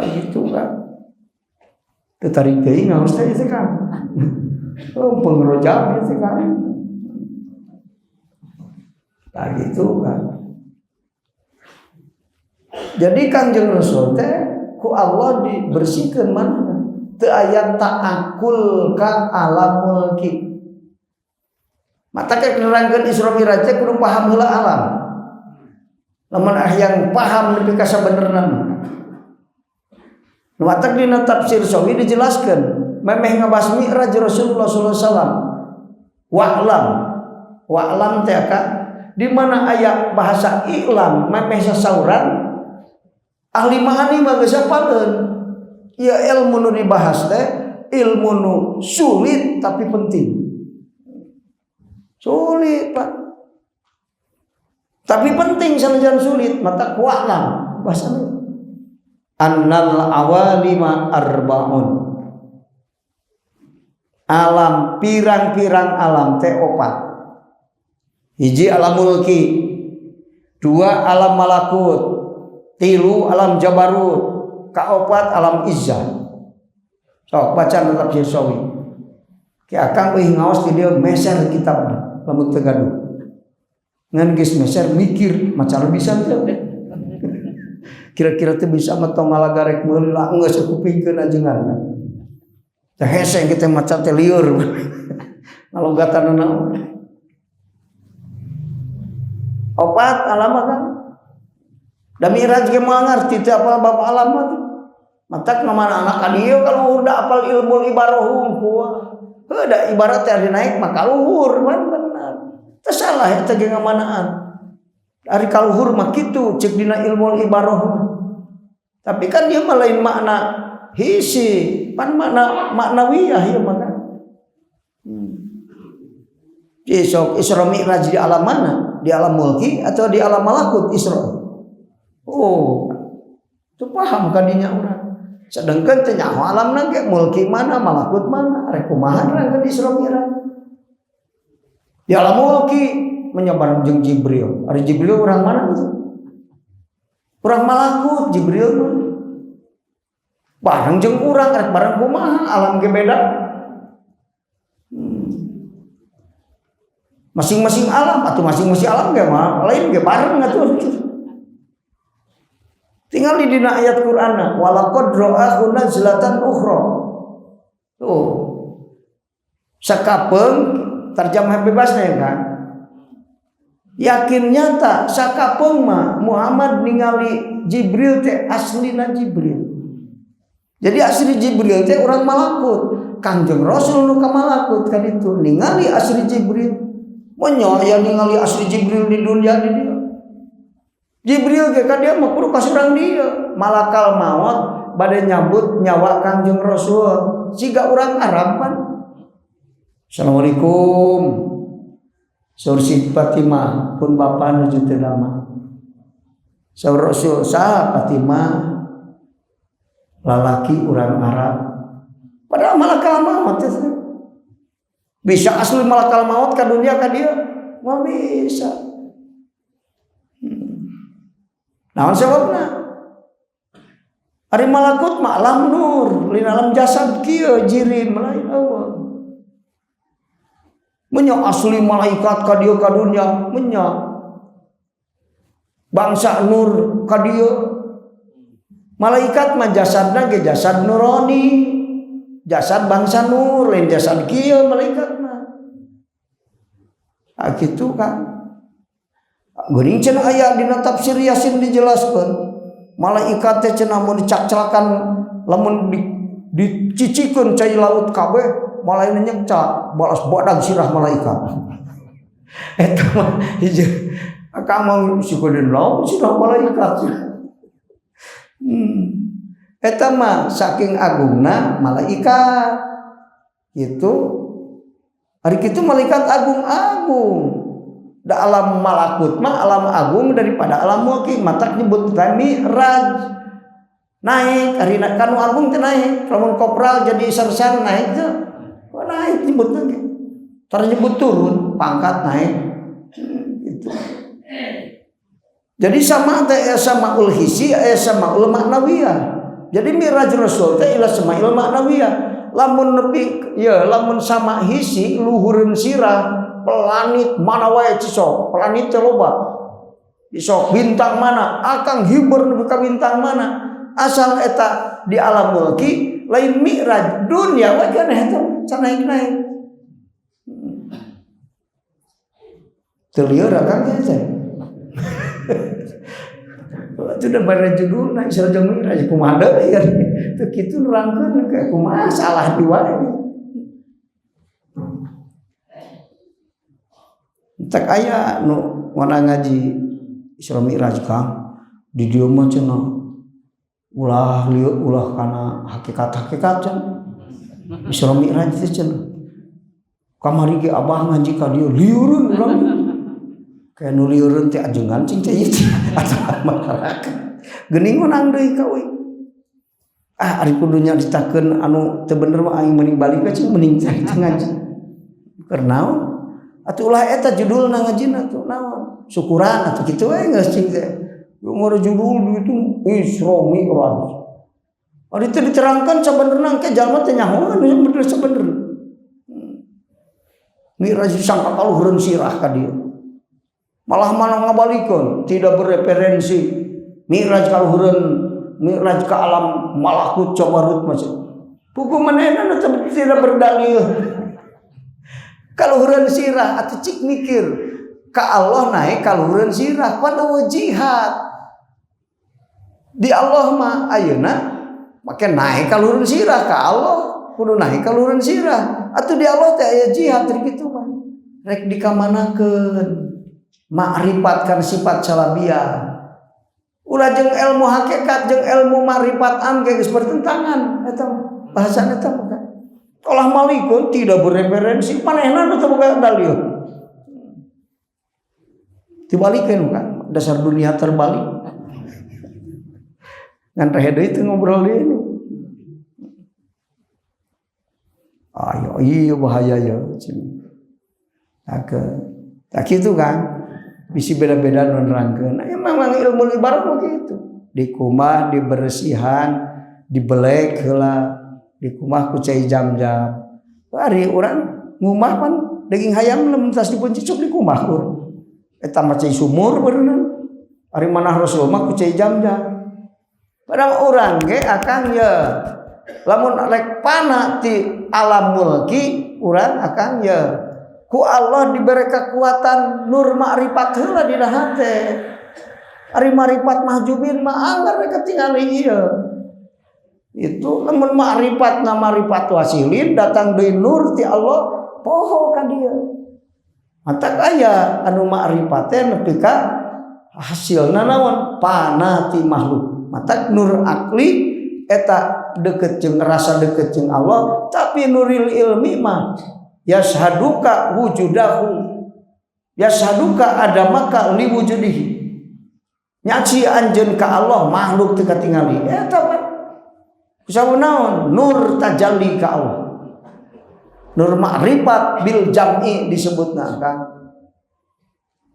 Gitu kan. Teu tarik teuing ngaos teh teh kan. Oh, pengerojab teh kan. Nah gitu kan. Jadi Kangjeng Rasul teh ku Allah dibersihkan mana? Teu aya ta'akul ka alam mulki. Mata kayak nerangkeun Isra Mi'raj teh kudu paham heula alam. Lamun hayang paham nepi ka sabenerna mah. Nu matak dina tafsir Sawi dijelaskeun memeh ngabahas Mi'raj Rasulullah sallallahu alaihi wasallam. Wa'lam. Wa'lam teh ka di mana aya bahasa i'lam memeh sasauran ahli ma'ani mah geus apaleun. Ieu ilmu nu dibahas teh ilmu nu sulit tapi penting. Sulit, Pak. Tapi penting sanajan sulit, mata wa'lam bahasa annal awalima arbaun. Alam pirang-pirang alam teh opat. Hiji alam mulki, dua alam malakut, tilu alam jabarut, kaopat alam izzah. Sok baca tafsir Sawi. Ki akang euy ngaos di dieu meser kitabna lamun teu gaduh. Ngan geus meser mikir maca bisa teu. Kira-kira teu bisa mah tong ngalagarek meuli lah geus kupingkeun ajengan kan. Teh hese kita maca teh lieur. Ngalogatan naon. Opat alam kan. Da Mi'raj ge moal ngarti teu apal bab alam mah. Matak ngamana anak ka dieu kalau udah apal ilmu ibarah hungkul. Heuh da ibarat teh naik mah kaluhur man benar. Teu salah eta ge ngamanaan. Ari kaluhur mah kitu ceuk dina ilmu ibarah mah. Tapi kan dia mah lain makna hisi, pan makna maknawiyah ieu mah kan. Besok Isra Mi'raj di alam mana? Di alam mulki atau di alam malakut Isra? Oh, itu paham kadinya orang. Sedangkan teu nyaho alam ge mulki mana, malakut mana, rek kumaha nerangkeun Isra Mi'raj. Di alam mulki menyebar jeung Jibril. Ari Jibril orang mana gitu? Urang malakut Jibril mah. Bareng jeung urang rek bareng kumaha alam ge beda. Masing-masing alam atau masing-masing alam ge mah lain ge bareng atuh. Tinggal di dina ayat Qur'an walaqad ra'ahu nazlatan ukhra. Tuh. Sakapeung terjemah bebasnya ya kan. Yakin nyata sakapeung mah Muhammad ningali Jibril teh aslina Jibril. Jadi asli Jibril teh orang malakut. Kangjeng Rasul nu ka malakut kan itu ningali asli Jibril. Monya aya ningali asli Jibril di dunia di dia. Jibril ge ka dia mah kudu ka dia. Malakal maut bade nyabut nyawa Kangjeng Rasul. Siga urang Arab pan. Assalamualaikum. Saur si Fatimah pun bapa nuju teu damang. Saur Rasul saha Fatimah lalaki urang Arab. Padahal malakal maut teh. Bisa asli malakal maut ka dunia ka dia? Moal bisa. Naon sababna? Ari malakut mah alam nur, lain alam jasad kieu jirim lain Allah. Menya asli malaikat ka dieu ka dunia, menya bangsa nur ka dieu. Malaikat mah jasadna ge jasad nurani. Jasad bangsa nur, lain jasad kieu malaikat mah. Ah kitu kan. Geuning cenah aya dina tafsir Yasin dijelaskeun. Malaikat teh cenah mun dicakclakan lamun dicicikeun cai laut kabeh malaikat nyekca balas badag sirah malaikat. Eta mah hiji akang mau sikeun laut sirah malaikat. Eta mah saking agungna malaikat. Gitu. Hari kitu malaikat agung-agung. Da alam malakut mah alam agung daripada alam mulki, matak nyebut mi'raj. Naik hari kanu agung teh naik, lamun kopral jadi sersan naik teh. Oh, naik nyebutna ge. Tar nyebut turun, pangkat naik. Gitu. Jadi sama teh sama ul hisi, sama ul maknawiyah. Jadi miraj Rasul teh ila samail maknawiyah. Lamun nepi ya lamun sama hisi luhureun sirah planet mana wae cisok, planet teh loba. Cisok bintang mana, akang hiber nepi ka bintang mana. Asal eta di alam mulki lain mi'raj dunia wae kan eta can naik-naik. Teu lieur akang teh. Itu udah bare judulna Isra jeung Mi'raj kumaha deui ya. Teu kitu nerangkeun kayak kumaha salah dua ini. Tak aya nu mana ngaji Isra Mi'raj Kang di dieu mah cenah ulah lieu ulah kana hakikat-hakikat cenah. Isra Mi'raj teh cenah. Kamari ge abah ngaji ka dieu lieureun urang. Kayak nu lieureun teh ajengan cing teh ieu atau masyarakat. Geuning menang deui ka euy. Ah ari kudu nyaritakeun anu teu bener mah aing mending balik we cing mending teh ngaji. Keur naon? Atuh ulah eta judulna ngajina tuh naon? Syukuran atuh kitu we geus cing teh. Umur judul itu Isra Mi'raj. Ari teu diterangkan sabenerna engke jalma teh nyahoan bener sabenerna. Mi'raj disangka kaluhureun sirah ka dieu. Malah mana ngabalikeun tidak bereferensi. Mi'raj kaluhureun Mi'raj ka alam malakut jabarut maksud. Buku manehna tidak berdalil. Kaluhureun sirah atuh cik mikir ka Allah naik kaluhureun sirah pada jihad. Di Allah mah ayeuna make naik kaluhureun sirah ka Allah kudu naik kaluhureun sirah. Atuh di Allah teh aya jihad kitu mah. Rek dikamanakeun? Makrifat kan sifat salabiah. Ulah jeung ilmu hakikat jeung ilmu makrifat am ge geus bertentangan eta bahasana eta mah. Olah malikun tidak bereferensi manehna nu teu boga dalil. Dibalikeun kan dasar dunia terbalik. Ngan rehe deui teu ngobrol deui. Ayo iya bahaya ya. Tak kitu kan. Bisi beda-beda nu nerangkeun. Nah, memang ilmu ibarat mah kitu. Dikumah, dibersihan, dibelek heula, dikumah ku cai jam-jam. Ari urang ngumah pan daging hayam lamun tas dipun cicuk dikumah urang. Eta mah cai sumur beureunan. Ari manah Rasul mah ku cai jam-jam. Padahal urang ge akang ye lamun rek pana ti alam mulki urang akang ye ku Allah diberi kekuatan nur makrifat heula dina hate. Ari makrifat mahjubin mah anggar we katingali ieu. Itu lamun makrifat na makrifat wasilin datang deui nur ti Allah poho ka dieu. Matak aya anu makrifat teh nepi ka hasilna naon pana ti makhluk. Matak nur akli eta deket jeung rasa deket jeung Allah, tapi nuril ilmi mah yashaduka wujudahu yashaduka adamaka liwujudihi nyaci anjeun ka Allah makhluk teu katingali eta mah kusabab naon nur tajalli ka Allah nur makrifat bil jam'i disebutna kan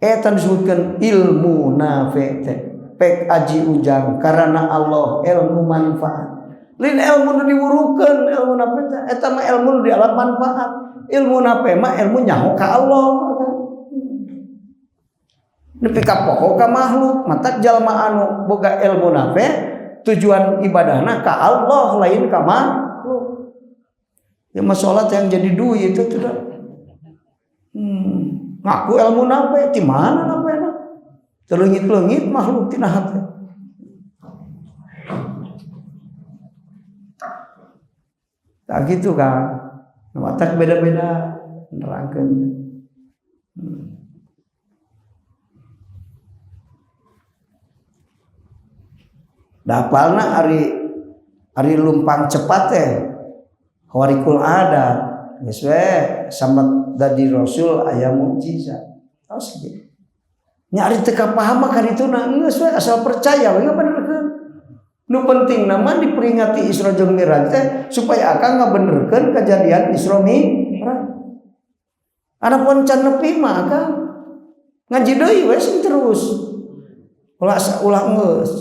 eta disebutkeun ilmu nafi teh pek aji ujang karena Allah ilmu manfaat lain ilmu nu diwurukeun ilmu nafi teh eta mah ilmu nu dialap manfaat. Ilmu nape mah ilmu nyaho ka Allah. Nepi ka poho ka makhluk, matak jalma anu boga ilmu nape tujuan ibadahna ka Allah lain ka makhluk. Ya mah salat yang jadi duit itu tidak. Ngaku ilmu nape di mana nape na? Terlengit-lengit makhluk tina hate. Tak gitu kan. Matak beda-beda nerangkeun. Dapalna ari lumpang cepat teh khawarikul adat geus we sambat dadi rasul aya mukjizat. Tos ge. Nya ari teu kapaham mah karituna geus we asal percaya we ngabenerkeun. Nu penting nama diperingati Isra jeung Mi'raj teh supaya akang ngabenerkeun kejadian Isra Mi'raj. Adapun can nepi mah akang ngaji deui we sing terus. Ulah geus.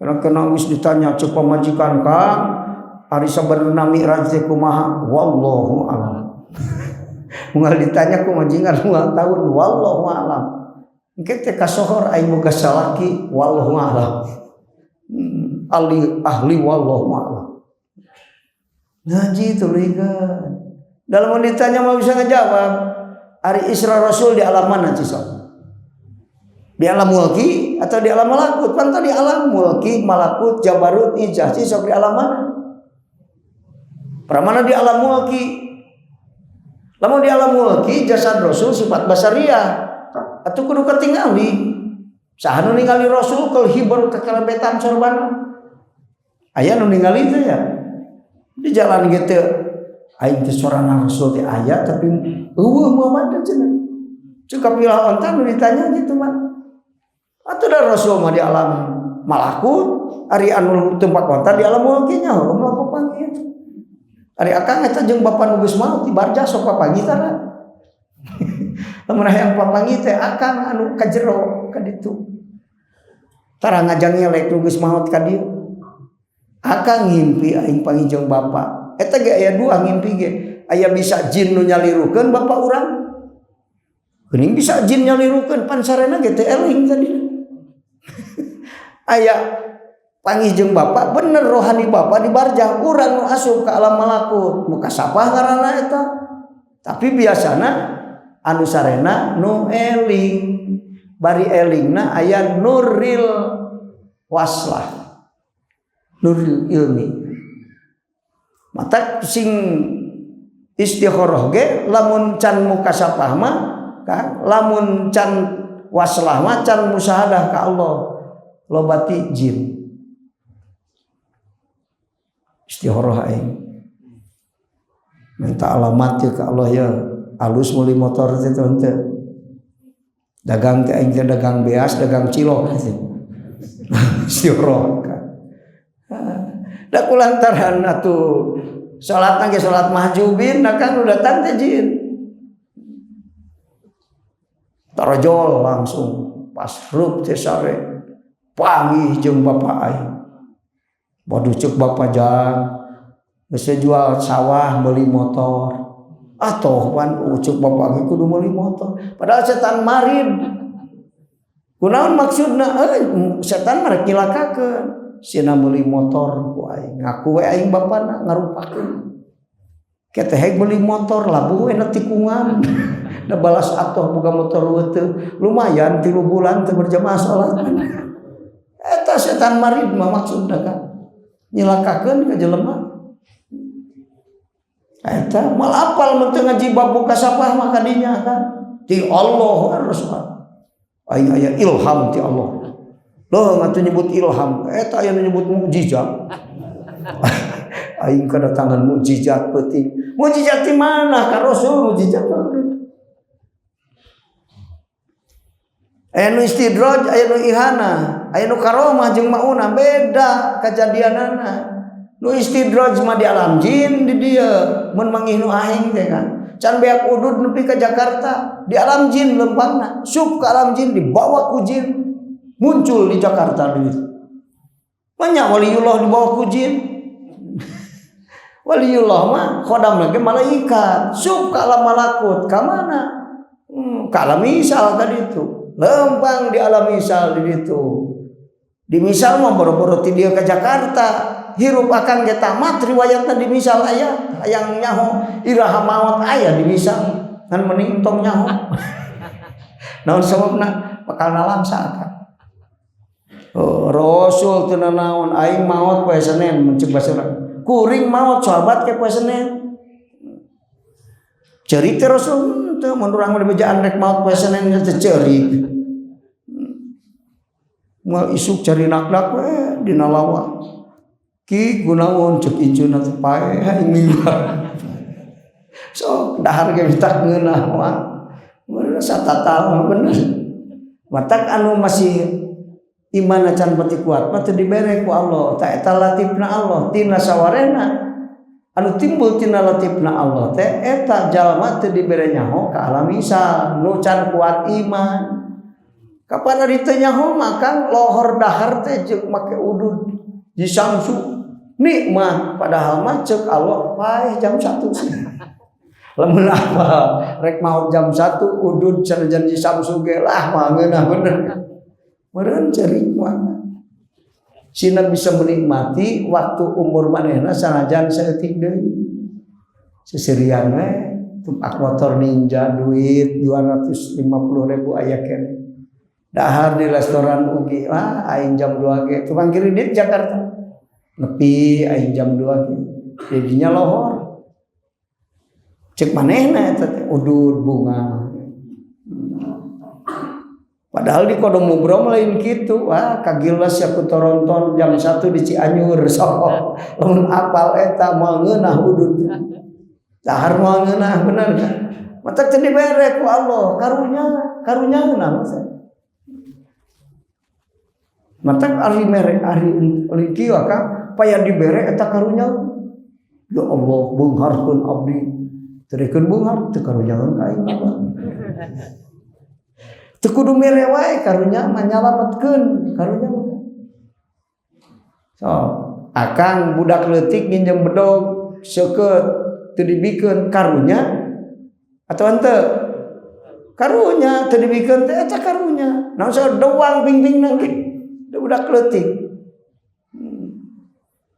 Karena kena geus ditanya cek pamajikan, Kang, ari sabenerna Mi'raj teh kumaha? Wallahu a'lam. Moal ditanya ku majikan moal tahun, wallahu a'lam. Engke teh kasohor aing boga salaki, wallahu a'lam. Ahli ahli wallahu a'lam. Ngaji tuluykeun. Dalam ditanya mau bisa ngejawab. Ari Isra Rasul di alam mana, Cisok? Di alam mulki atau di alam malakut? Kan tadi alam mulki, malakut, jabarut, ijah. Cisok di alam mana? Pramana di alam mulki. Lamun di alam mulki jasad Rasul sifat basariah. Atuh kudu katingali. Saha nu ningali Rasul kal hibar kekelebetan sorbana? Aya nu ningali teh ya? Di jalan gitu aing teh sorana Rasul teh aya, tapi euweuh Muhammad teh cenah. Cek kapilah onta nu ditanya gitu mah. Atuh da Rasul mah di alam malakut, ari anu tumpak onta di alam mulki nya moal papanggih. Ari akang eta jeung bapa nu geus maot di barjah sok papanggih tara. Lamun hayang papanggih teh akang anu ka jero ka ditu. Tara ngajang ngelek nu geus maot ka dieu. Akang ngimpi aing panggih jeung bapa. Eta ge aya dua ngimpi ge. Aya bisa jin nu nyalirukeun bapa urang. Geuning bisa jin nyalirukeun, pan sarena ge teu eling tadi. Aya panggih jeung bapa bener, rohani bapa di barjah, urang nu asup ka alam malakut. Mukasapah ngaranna eta. Tapi biasana anu sarena nu eling. Bari elingna aya nuril waslah. Nuril ilmi. Mata sing istikharah ge lamun can mukasapah mah kan, lamun can waslah mah, can musyahadah ka Allah, lobati jin. Istikharah aing minta alamat ke Allah ya, alus meuli motor teh teu dagang teh, aing teh dagang beas, dagang cilok teh. Istikharah da kulantaran atuh salat ge salat mahjubin. Nah kan udah datang teh jin tarajol langsung pas rup teh sare panggih jeung bapak aing. Waduh, cek bapak, jang geus jual sawah beli motor atau pan cek bapak kudu meuli motor, padahal setan marid. Kunaon maksudna? Setan mah rek nyilakakeun sina meuli motor ku aing, ngaku we aing bapana ngarupakeun. Kita hek beli motor labuh we na tikungan da balas atoh boga motor teu lumayan 3 bulan teu berjamaah salat. Eta setan marid mah maksudna kan nyilakakeun ka jelema. Eta mal apal mun teu ngaji bab mukasapah mah kadinya kan ti Allah harus aing aya ilham ti Allah. Loh, ngatuh nyebut ilham eta aya nyebut mukjizat. Aing kedatangan mukjizat peuting. Mukjizat di mana ka Rasul mukjizat? Aya nu istidraj, aya nu ihana, aya nu karomah jeung maunah, beda kajadianana. Nu istidraj mah di alam jin di dieu mun manggih nu aheng teh kan. Can beak udud nepi ka Jakarta di alam jin lempangna, sup ke alam jin, dibawa ku jin, muncul di Jakarta duit. Banyak waliullah dibawa ku jin. Waliullah mah khodam lagi malaikat, sup ke alam malakut, ka mana? Ke alam misal tadi itu. Lempang di alam misal di ditu. Di misal mah boro-boro ti dieu ke Jakarta, hirup akan ge tamat riwayatna di misal aya, hayang nyaho iraha maot aya di misal. Ngan mending entong nyaho. Naon sababna? Bakal nalangsa akan. Oh, Rasul teu nanaon, aing maot poe Senin mun ceuk basa urang. Kuring maot sahabat ke poe Senin. Ceurik teh Rasul teu, mun urang mah dibejaan rek maot poe Senin teh ceurik. Moal isuk cari nakdak we dina lawang. Ki gunaon, cek incuna teh paeh aing mingguan. Sok dahar ge minta ngeunah mah. Bener satatal mah bener. Matak anu masih iman acan pati kuat mah teu dibere ku Allah. Ta eta latifna Allah tina sawarena anu timbul tina latifna Allah teh eta jalma teu dibere nyaho ka alam misal nu can kuat iman. Kapan ari teu nyaho mah Kang lohor dahar teh jeung make udud di Samsu nikmat, padahal mah cek Allah paeh jam 1 sih. Lamun apa rek maot jam 1 udud sanajan di Samsu ge lah mah ngeunah bener. Meureun ceurik mah. Sina bisa menikmati waktu umur manehna sanajan saeutik deui. Seserian we tumpak motor Ninja duit 250.000 aya keneh. Dahar di restoran ugi lah aing jam 2 ge tukang kredit Jakarta. Nepi aing jam 2 ge. Jadinya lohor. Cek manehna eta teh udud bunga. Padahal di Kodomubro lain kitu, wah kagilas ya ku toronton jam 1 di Cianjur sok. Lamun apal eta moal ngeunah udud. Dahar moal ngeunah bener kan? Matak teu dibere ku Allah, karunya, karunya ngeunah mah. Matak ari mere ari kieu Kang, paya dibere eta karunya. Ya Allah, beungharkeun abdi. Terikeun beunghar teu karunyaeun ka aing mah. Teu kudu mere wae karunya mah nyalametkeun karunya mah. So, akang budak leutik nginjem bedog seukeut teu dibikeun karunya atau henteu? Karunya teu dibikeun teh eta karunya. Naon so doang ping-pingna ge. Budak leutik.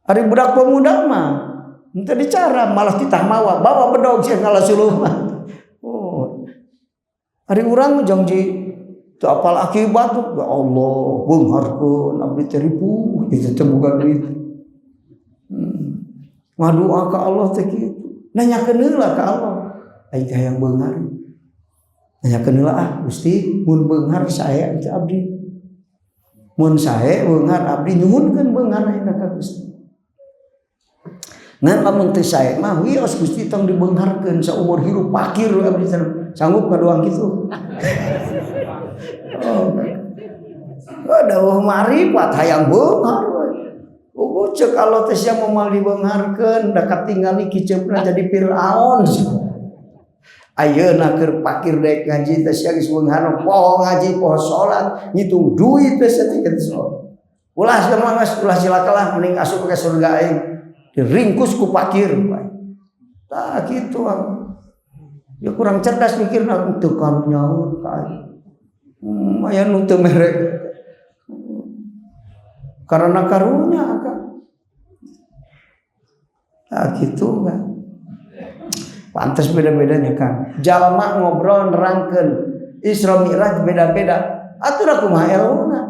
Ari budak pemuda mah henteu dicara malah titah mawa bawa bedog sia ngalah suluh mah. Oh. Ari urang jangji teu apal akibat ya Allah beungharkeun abdi teh ripuh kitu teh boga duit. Ngadoa ka Allah teh kitu. Nanyakeun heula ka Allah. Aing teh hayang beunghar. Nanyakeun heula ah Gusti mun beunghar sae teh abdi. Mun sae beunghar abdi nyuhunkeun beunghar ayeuna ka Gusti. Ngan lamun teu sae mah wios Gusti tong dibeungharkeun saumur hirup pakir abdi sanggup ngadoang kitu. Oh. Dawuh marifat hayang beunghar we. Oh, cek Allah teh sia moal dibeungharkeun da katingali kiceupna jadi Firaun. Ayeuna keur pakir daek ngaji teh sia geus beunghar poho ngaji poho salat ngitung duit teh sia teh kitu. Ulah sia mah geus ulah cilaka lah mending asup ke surga aing. Diringkus ku pakir bae. Tah kitu. Ya kurang cerdas mikirna teu karunyaeun ka aing. Aya nu teu mere karena karunya kan. Nah, gitu kan. Pantes beda-bedanya kan. Jalma ngobrol nerangkeun Isra Mi'raj beda-beda. Atuh kumaha elmuna.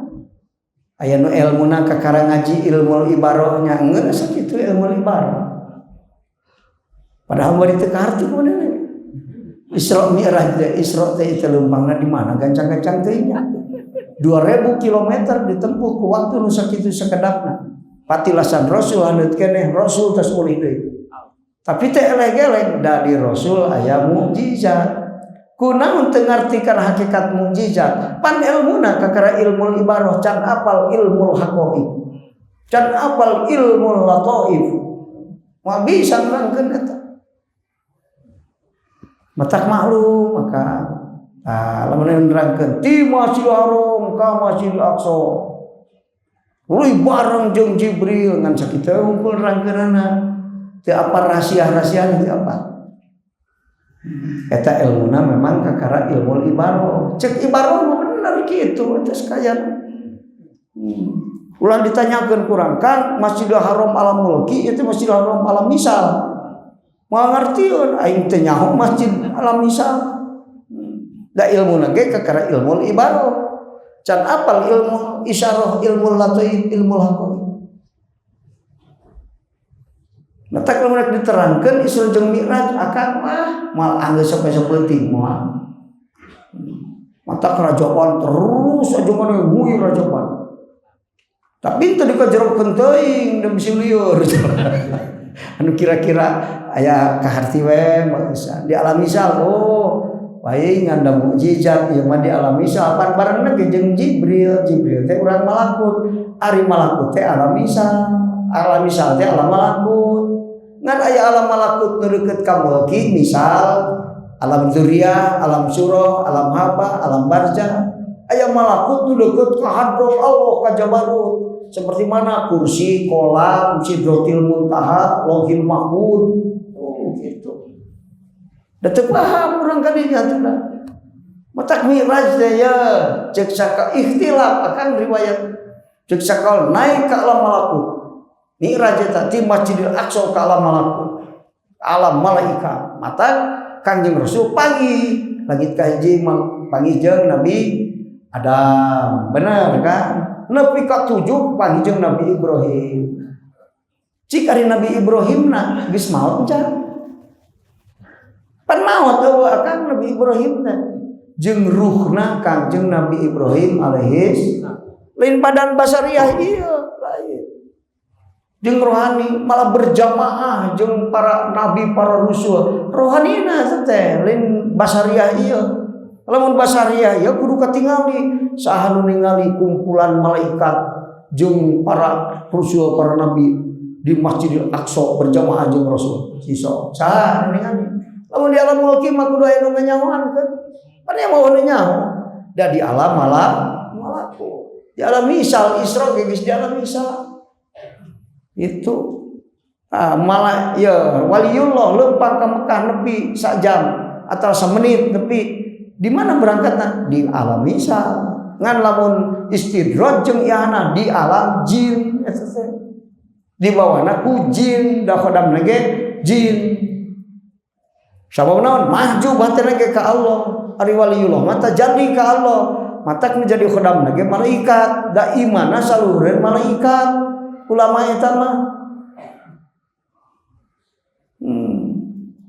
Aya nu elmuna kakara ngaji ilmu ibarohnya ngeun sakitu ilmu ibaroh. Padahal bari teu kaharti kumaha. Isra Mi'raj teh Isra teh itu leumpangna di mana gancang-gancang teuing nya. 2000 kilometer ditempuh ku waktu nu sakitu sakedapna. Patilasan Rasul haneut keneh Rasul tos mulih deui. Tapi teh eleng-eleng da di Rasul aya mukjizat. Kunaon teu ngarti kana hakikat mukjizat? Pan elmuna kakara ilmu ibaroh can apal ilmu haqaiq. Can apal ilmu lataif. Moal bisa nerangkeun eta. Matak maklum maka nah, lamun nerangkeun ti Masjidil Haram ka Masjidil Aqsa. Uluy bareng jeung Jibril ngan sakitu unggul nerangkeunana. Teu apa rahasia-rahasia teu apa. Eta ilmuna memang kakara ilmu ibaroh. Cek ibaroh mah bener kitu eta sekalian. Ulah ditanyakeun kurang Kang Masjidil Haram alam mulki itu Masjidil Haram alam misal. Moal ngartieun aing teu nyaho masjid alam misal. Da ilmuna ge kakara ilmu ibaroh. Can apal ilmu isyarah, ilmu lataif, ilmu haqaiq. Matak lamun rek diterangkeun Isra jeung Mi'raj akang mah moal anggeus sampai sapenting moal. Matak rajaban terus aja mana hui rajaban. Tapi teu dikajerokeun teuing da bisi lieur. Anu kira-kira aya kaharti we di alam misal oh bae ngan da mukjizat ieu mah di alam misal pan barengna ge jeung Jibril. Jibril teh urang malakut, ari malakut teh alam misal, alam misal teh alam malakut. Ngan aya alam malakut nu deukeut ka mulki misal alam zuriyah, alam surah, alam haba, alam barzah. Aya malakut nu deukeut ka hadrat Allah, ka Jabarut. Seperti mana kursi, kolam, Sidratil Muntaha, Lauhil Mahfud. Oh gitu. Da teu paham urang kadinya tuh dah. Matak Mi'raj teh ya cek saka ikhtilaf akan riwayat, cek sakal naik ke alam malakut. Mi'raj eta ti Masjidil Aqsa ke alam malakut. Alam malaikat. Matak Kangjeng Rasul pagi langit kahiji panggih jeung Nabi Adam. Benar kan? Nepi ka 7 panggih jeung Nabi Ibrahim. Cik, ari Nabi Ibrahim na geus maot can? Pan maot euweuh akang Nabi Ibrahim na. Jeung ruhna Kangjeng Nabi Ibrahim alaihis, lain badan basariah ieu, lain. Jeung rohani, malah berjamaah jeung para nabi, para rasul. Rohanina teh lain basariah ieu. Lamun basariah ieu kudu katingali saha nu ningali kumpulan malaikat jeung para rasul, para nabi di Masjidil Aqsa berjamaah jeung Rasul. Siso saha nu ningali? Lamun di alam mulki mah kudu aya nu nganyahoan kan. Pan yang mau nyaho. Da di alam malah malakut. Di alam misal Isra ge geus di alam misal. Itu ah, malah ya waliullah lempang ke Mekah nepi sak jam atau semenit nepi di mana berangkatna, di alam misal. Ngan lamun istidraj jeung ihana di alam jin eta teh dibawana ku jin, da khodamna ge jin. Sabab naon? Mahjub hatena ge ka Allah. Ari waliullah mah jadi ka Allah, matak nu jadi khodamna ge malaikat, da imana saluhureun malaikat ulama eta mah.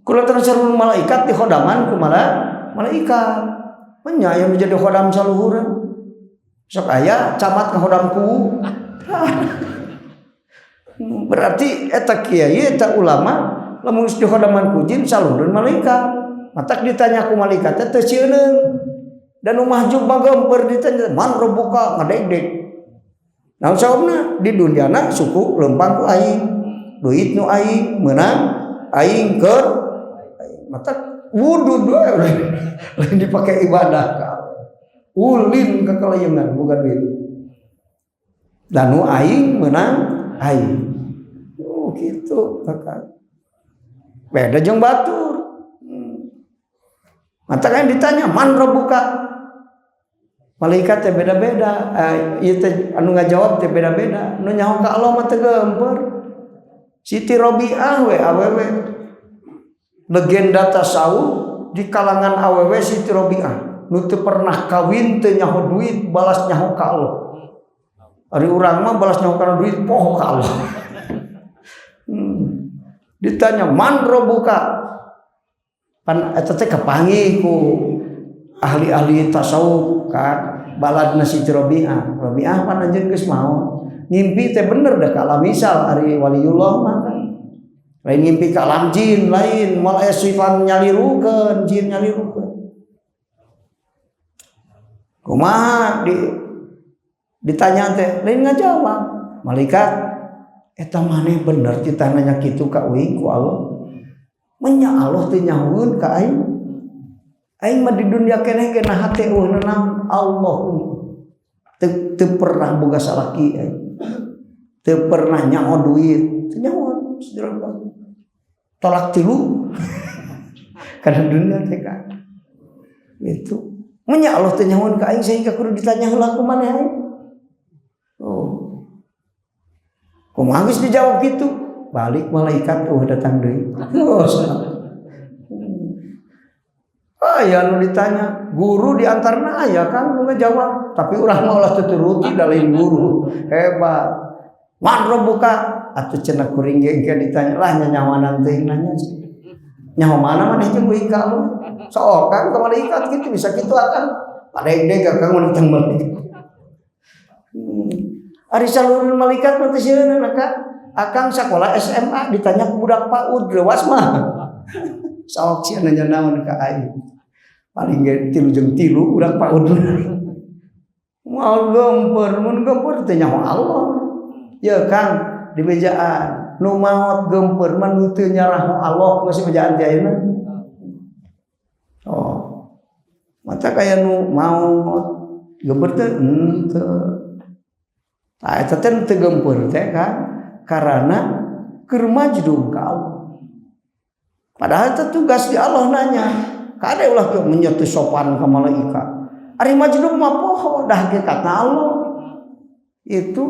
Kula terus malaikat di khodaman ku malah malaikat. Nya yang menjadi khodam saluhureun. Sok aya camat ngahodam ku. Berarti eta kiai, eta ulama, lamun geus dihodaman ku jin, saluhureun malaikat. Matak ditanya ku malaikat teh teu sieun. Dan nu mahjub mah geumpeur, ditanya man rabbuka ngadegdeg. Naon sababna? Di duniana suku lempang ku aing, duit nu aing, meunang aing keur aing. Matak wudhu dua lain dipakai ibadah. Ulin ke kelayangan bukan duit. Dan nu aing menang aing. Oh gitu kakak. Beda jeung batur. Mata kan ditanya man rabbuka. Malaikat teh beda-beda. Eh, ieu teh anu ngajawab teh beda-beda. Nu nyaho ka Allah mah teu geumpeur. Siti Robiah we awewe. Legenda tasawuf di kalangan awewe Siti Robiah. Nu teu pernah kawin, teu nyaho duit, balas nyaho ka Allah. Ari urang mah balas nyaho kana duit, poho ka Allah. Ditanya man rabbuka. Pan eta teh kapanggih ku ahli-ahli tasawuf kan baladna Siti Robiah. Robiah pan anjeun geus maot. Ngimpi teh bener dah ka alam misal, ari waliullah mah kan. Lain ngimpi ka alam jin, lain moal aya sifat nyalirukeun, jin nyalirukeun. Kumaha di ditanya teh lain ngajawab. Malaikat eta maneh bener titah nanya kitu ka uing ku Allah. Menya Allah teh nyahoeun ka aing. Aing mah di dunia keneh ge naha teh eueuh naon Allah. Teu teu pernah boga salaki aing. Teu pernah nyaho duit, teu nyaho talak tilu. Karena dunia teh kan. Itu. Menya Allah teh nyahoeun ka aing sehingga kudu ditanya heula ku maneh aing. Oh. Kumaha geus dijawab gitu? Balik malaikat, oh datang deui. Oh, aya nu ditanya guru di antarana aya kan nu ngajawab, tapi urang mah ulah tuturuti da lain guru hebat. Man rabbuka atuh cenah kuring ge engke ditanya lah nyanyawanan teuing nanya nyaho mana maneh jeung uing ka Allah. Sok kan ke malaikat gitu bisa kitu akan padegdeg akang mun tang malaikat. Ari saluruh malaikat mah teu sieun ka akang. Sakola SMA ditanya ku budak PAUD leuwas mah sok sia nanya naon ka aing, paling ge 3 jeung 3 budak PAUD moal geumpeur. Mun geumpeur teh nyaho Allah ya Kang. Di bejaan nu maot geumpeur mah nu teu nyaraho Allah, geus bejaan teh ayeuna. Oh, mata kaya nu maot Gempur teh henteu. Tah eta teh teu gempur teh kan karena keur majdub ka Allah. Padahal itu tugas di Allah nanya. Kade ulah menyetu sopan ka malaikat. Ari majdub mah poho dah hakikatna Allah. Itu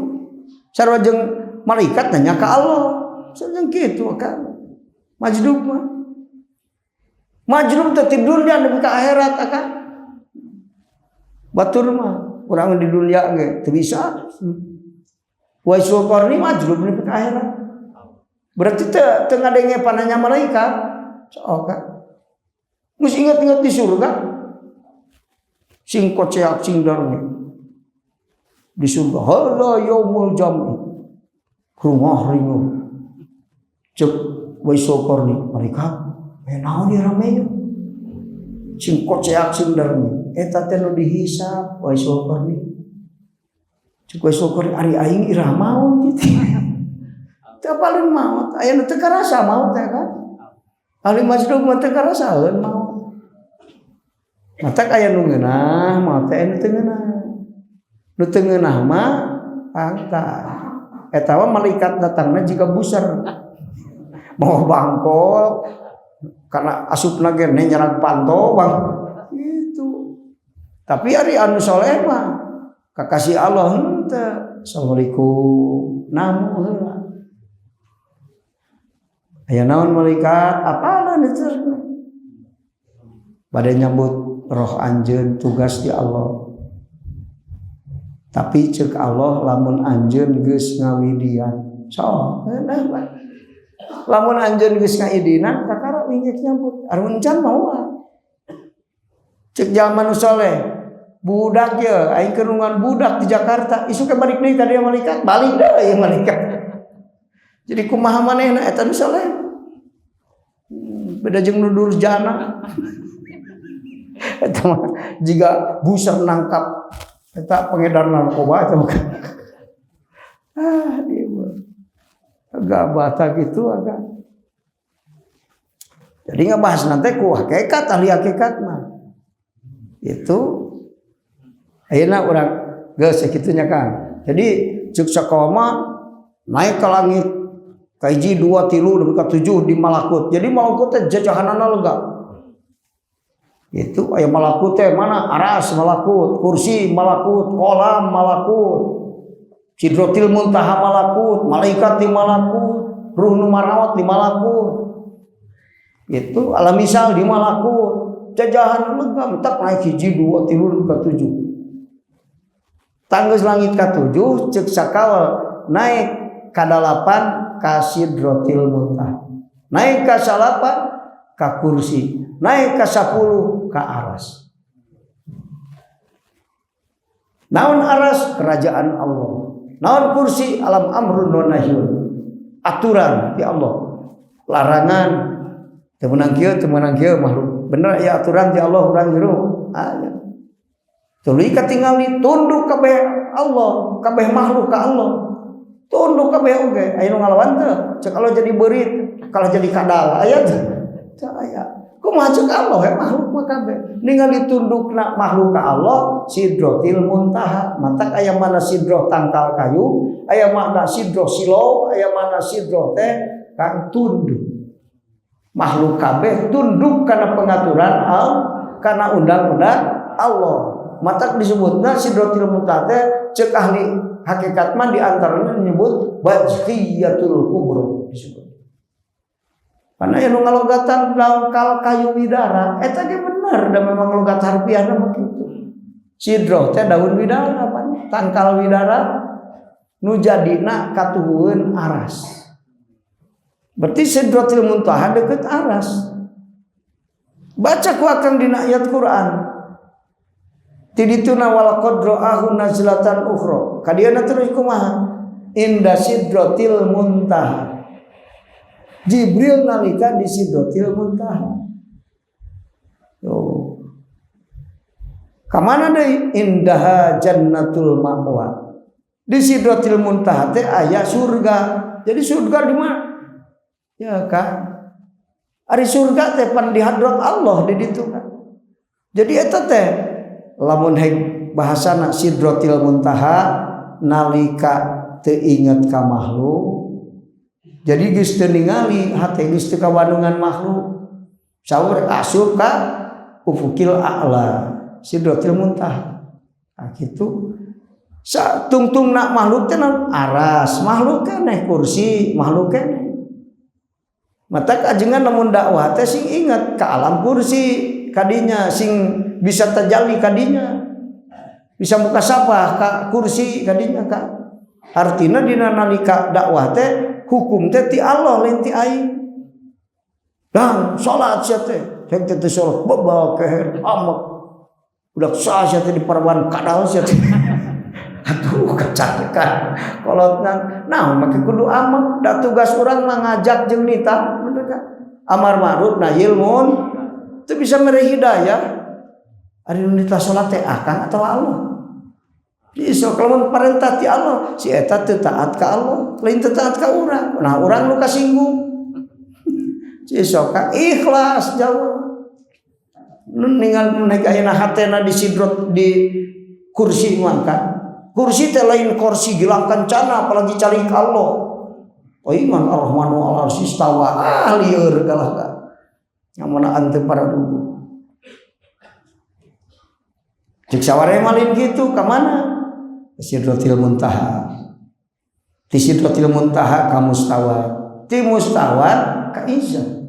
sarua jeung malaikat nanya ka Allah. Sarua kitu kan. Majdub mah. Majdub teh di dunia nepi ka akhirat akan. Batur mah urang di dunia ge teu bisa. Waisul Qarni majdub nepi ka akhirat. Berarti teu teu ngadenge pananya malaikat. Sok kan. Geus inget-inget di surga. Sing koceak sing darmi. Di surga hala yaumul jam'i. Rumah ringuh. Cek Waisul Qarni, malaikat, eh naon ieu rame? Sing koceak sing darmi. Eta teh nu dihisab Waisul Qarni. Cek Waisul Qarni, ari aing iraha maut kitu. Teu paling maut, aya nu teu karasa maut teh kan. Ahli majdub mah teu karasaeun maut. Matak aya nu ngeunah, maut teh anu teu ngeunah. Nu teu ngeunah mah pangta. Eta mah malaikat datangna jiga buser. Mau bangkol karena asupna ge nyerang panto bang itu. Tapi ari anu soleh mah kakasih Allah henteu. Assalamualaikum. Namu heula. Aya naon malaikat apalah itu pada nyambut roh anjeun tugas di Allah. Tapi cek Allah lamun anjeun geus ngawidian. So, nah, lamun anjeun geus ngaidinan kakara wingit nyambut. Ari can moal. Cek jalma nu soleh, budak ya, aing keur budak di Jakarta, isuk balik deui ka dieu malaikat, balik deui ieu malaikat. Jadi kumaha manehna eta nu soleh. Beda jeung nu durjana. Eta mah jiga buser nangkap eta pengedar narkoba eta mah. Ah, dia mah agak bata gitu agak. Jadi ngebahas nanti ku hakikat, ahli hakikat mah. Itu ayeuna urang geus sakitu nya Kang. Jadi cek sakoma naik ke langit kahiji dua tilu nepi ka tujuh di malakut. Jadi malakut teh jajahanana lega. Itu aya malakut teh mana? Aras malakut, kursi malakut, kolam malakut, Sidratil Muntaha malakut, malaikat di malakut, ruh nu marawat di malakut. Itu alam misal di malakut. Jajahan lega mentak naik hiji dua tilu nepi ka tujuh. Tanggeus langit ka tujuh cek sakawal naik ka dalapan ka Sidratil Muntaha. Naik ka salapan ka kursi, naik ka 10 ka aras. Naon aras? Kerajaan Allah. Naon kursi? Alam amrun wa nahyun. Aturan di Allah. Larangan teu meunang kieu, teu meunang kieu makhluk. Bener ya aturan di Allah urang hirup. Aya. Tuluy katingali tunduk kabeh Allah, kabeh makhluk ka Allah. Tunduk kabeh oge, aya nu ngalawan teu? Cek Allah jadi beurit, kalau jadi kadal aya teu? Teu aya. Kumaha cek Allah ya makhluk mah kabeh. Ningali tundukna makhluk ka Allah Sidratil Muntaha. Matak aya mana sidroh tangkal kayu, aya makna sidroh silau, aya mana sidroh teh kang tunduk. Makhluk kabeh tunduk karena pengaturan Allah, karena undang-undang Allah. Matak disebutna Sidratil Muntaha teh cek ahli hakikat mah di antaranya menyebut Bajhiyatul Kubro disebut. Karena yang ngalogatan tangkal kayu widara, eta ge bener da memang logat harfiahna mah kitu. Sidroh teh daun widara pan, tangkal widara nu jadina katuhueun aras. Berarti Sidratil Muntaha deket aras. Baca ku akang dina ayat Quran. Ti dituna walaqad ra'ahu nazlatan ukhra. Kadiana terus kumaha? Inda Sidratil Muntaha. Jibril nalika di Sidratil Muntaha. Yo. Kamana deui? Indaha Jannatul Ma'wa. Di Sidratil Muntaha teh aya surga. Jadi surga di mana? Ya kan. Ari surga teh pan di hadrat Allah di ditu kan. Jadi eta teh lamun hek bahasana Sidratil Muntaha nalika teu inget ka makhluk. Jadi geus teu ningali hate geus teu kawandungan makhluk. Saur asup ka ufukil a'la Sidratil Muntaha. Nah, kitu. Tungtungna makhluk teh aras, makhluk keneh kursi, makhluk keneh. Mata kajengan lamun dakwah teh sing inget ka alam kursi kadinya, sing bisa tajalli kadinya. Bisa mukasafah ka kursi kadinya ka. Artina dina nalika dakwah teh hukum teh ti Allah lain ti aing. Dang salat sia teh, cek teh salat bebal keher amek. Budak sah sia teh di parawan kadal sia teh. Atuh kecatekan kolotna. Nah, make kudu amek, da tugas urang mah ngajak jeung nita, bener ka? Amar ma'ruf nahi munkar. Teu bisa mere hidayah. Ari nu nita salat teh akang atawa Allah? Bisa kalau perintah ti Allah, si eta teu taat ka Allah, lain teu taat ka urang. Nah, urang nu kasinggung. Si ka ikhlas jauh. Nu ninggal naik ayeuna hatena di sidrot di kursi mangka. Kursi teh lain kursi gilang kencana apalagi calik Allah. Oh iman ar-Rahmanu 'alal arsy istawa. Ah lieur kalah ka. Yang mana ante para dulu. Cek saware malin kitu ka mana? Sidratil Muntaha. Ti Sidratil Muntaha ka mustawa. Ti mustawa ka izzah.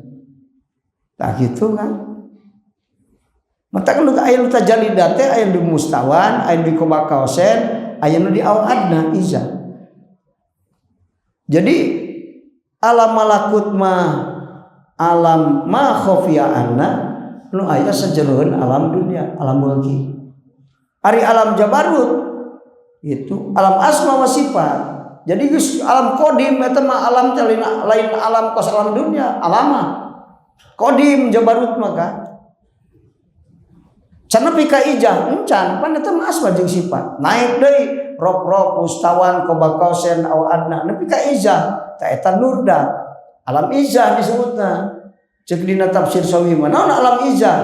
Tah kitu kan. Mata kan aya nu tajalli teh aya di mustawan, aya di qoba qausain, aya nu di au adna izzah. Jadi alam malakut mah alam ma khafiya anna nu aya sajeroeun alam dunia, alam mulki. Ari alam jabarut itu alam asma wa sifat. Jadi geus alam kodim eta mah alam teh lain, lain alam kos alam dunia, alama. Kodim jabarut maka can nepi ka ijah encan pan eta mah asma jeung sifat. Naik deui rop-rop mustawan qoba qausain au adna nepi ka ijah ta eta nurda. Alam ijah disebutna. Ceuk dina tafsir Sawi mah naon alam ijah?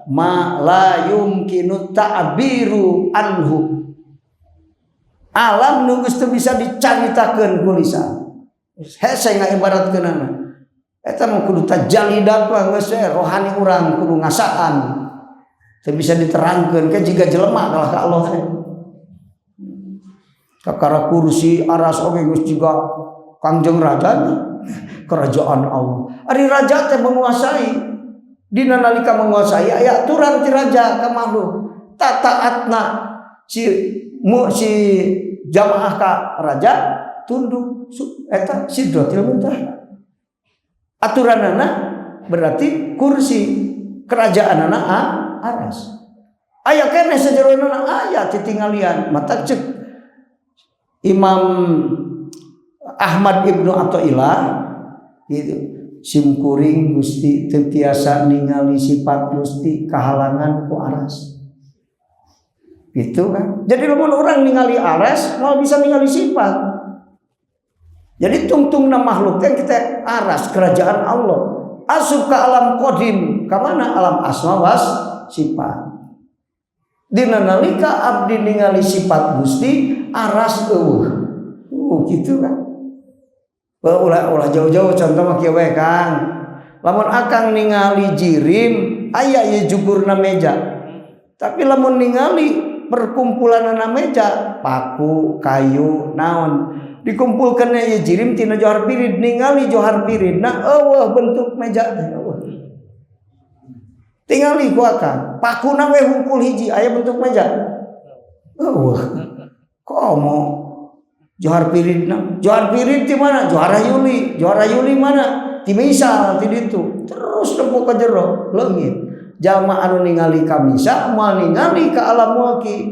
Ma la yumkinu ta'biru anhu. Alam nu geus teu bisa dicaritakeun ku lisan. Hese ngaibaratkeunana. Eta mah kudu tajalli mah geus rohani urang kudu ngasaan. Teu bisa diterangkeun ke jiga jelema kalah ka Allah teh. Kakara kursi aras oge geus jiga Kangjeng Raja kerajaan Allah. Ari raja teh menguasai. Dina nalika menguasai aya aturan ti raja ka makhluk. Tataatna si mu, si jamaah ka raja tunduk eta Sidratil Muntaha. Aturanana berarti kursi kerajaanana aras. Aya keneh sajeroana aya titinggalian mata cek Imam Ahmad Ibnu Athaillah gitu. Sim kuring Gusti teu tiasa ningali sifat Gusti kahalangan ku aras. Gitu kan. Jadi lamun orang ningali aras mau bisa ningali sifat. Jadi tungtungna makhluk yang kita aras kerajaan Allah. Asup ke alam kodim, ke mana alam asma was sifat. Dina nalika abdi ningali sifat Gusti aras eueuh. Gitu kan. Ulah ulah jauh-jauh contoh mah kieu we Kang. Lamun akang ningali jirim aya ieu jugurna meja. Tapi lamun ningali perkumpulanana meja, paku, kayu, naon dikumpulkannya ieu jirim tina johar pirid ningali johar pirid nah eueuh bentuk meja teh eueuh. Tingali ku akang, pakuna we hungkul hiji aya bentuk meja. Eueuh. Komo johar piridna, johar pirid di mana? Johara Yuli, Johara Yuli mana? Ti misal ti ditu. Terus nempo ka jero leungit. Jalma anu ningali ka misa moal ningali ka alam mulki.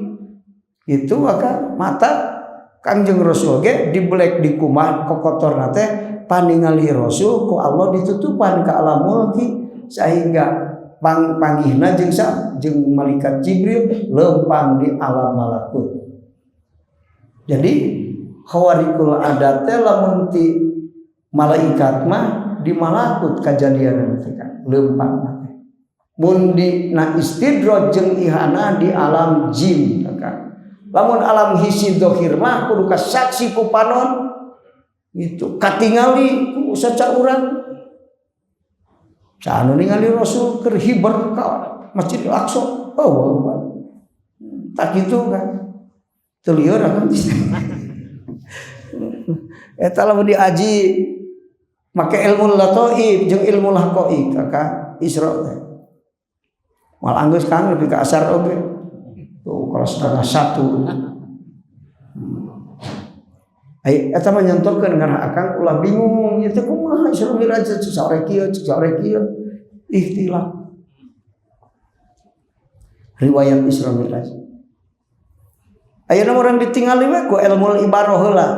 Itu maka mata Kangjeng Rasul ge dibelek di kumaha kokotorna teh paningali Rasul ku Allah ditutupan ka alam mulki sehingga panggihna jeung sa jeung malaikat Jibril lempang di alam malakut. Jadi khawarikul adat teh lamun ti malaikat mah di malakut kajadian teh kan lempang teh. Mun di na istidraj jeung ihana di alam jin kan. Lamun alam hisi dohir mah kudu kasaksi ku panon itu, katingali ku saca urang. Anu ningali Rasul keur hiber ka Masjidil Aqsa. Oh, tak gitu kan. Teu lieur kan. Eta lamun diaji make ilmu lataif jeung ilmu haqaiq, Kakak, Isra teh. Mal anggeus, Kang, lebih ke asar oge. Tuh kalau 12.30. Ai eta mah nyontohkeun ngarah akang ulah bingung ieu teh kumaha Isra Mi'raj, cek sore kieu, cek sore kieu. Ikhtilaf. Riwayat Isra Mi'raj. Ayeuna urang ditingali we ku ilmu ibaroh heula.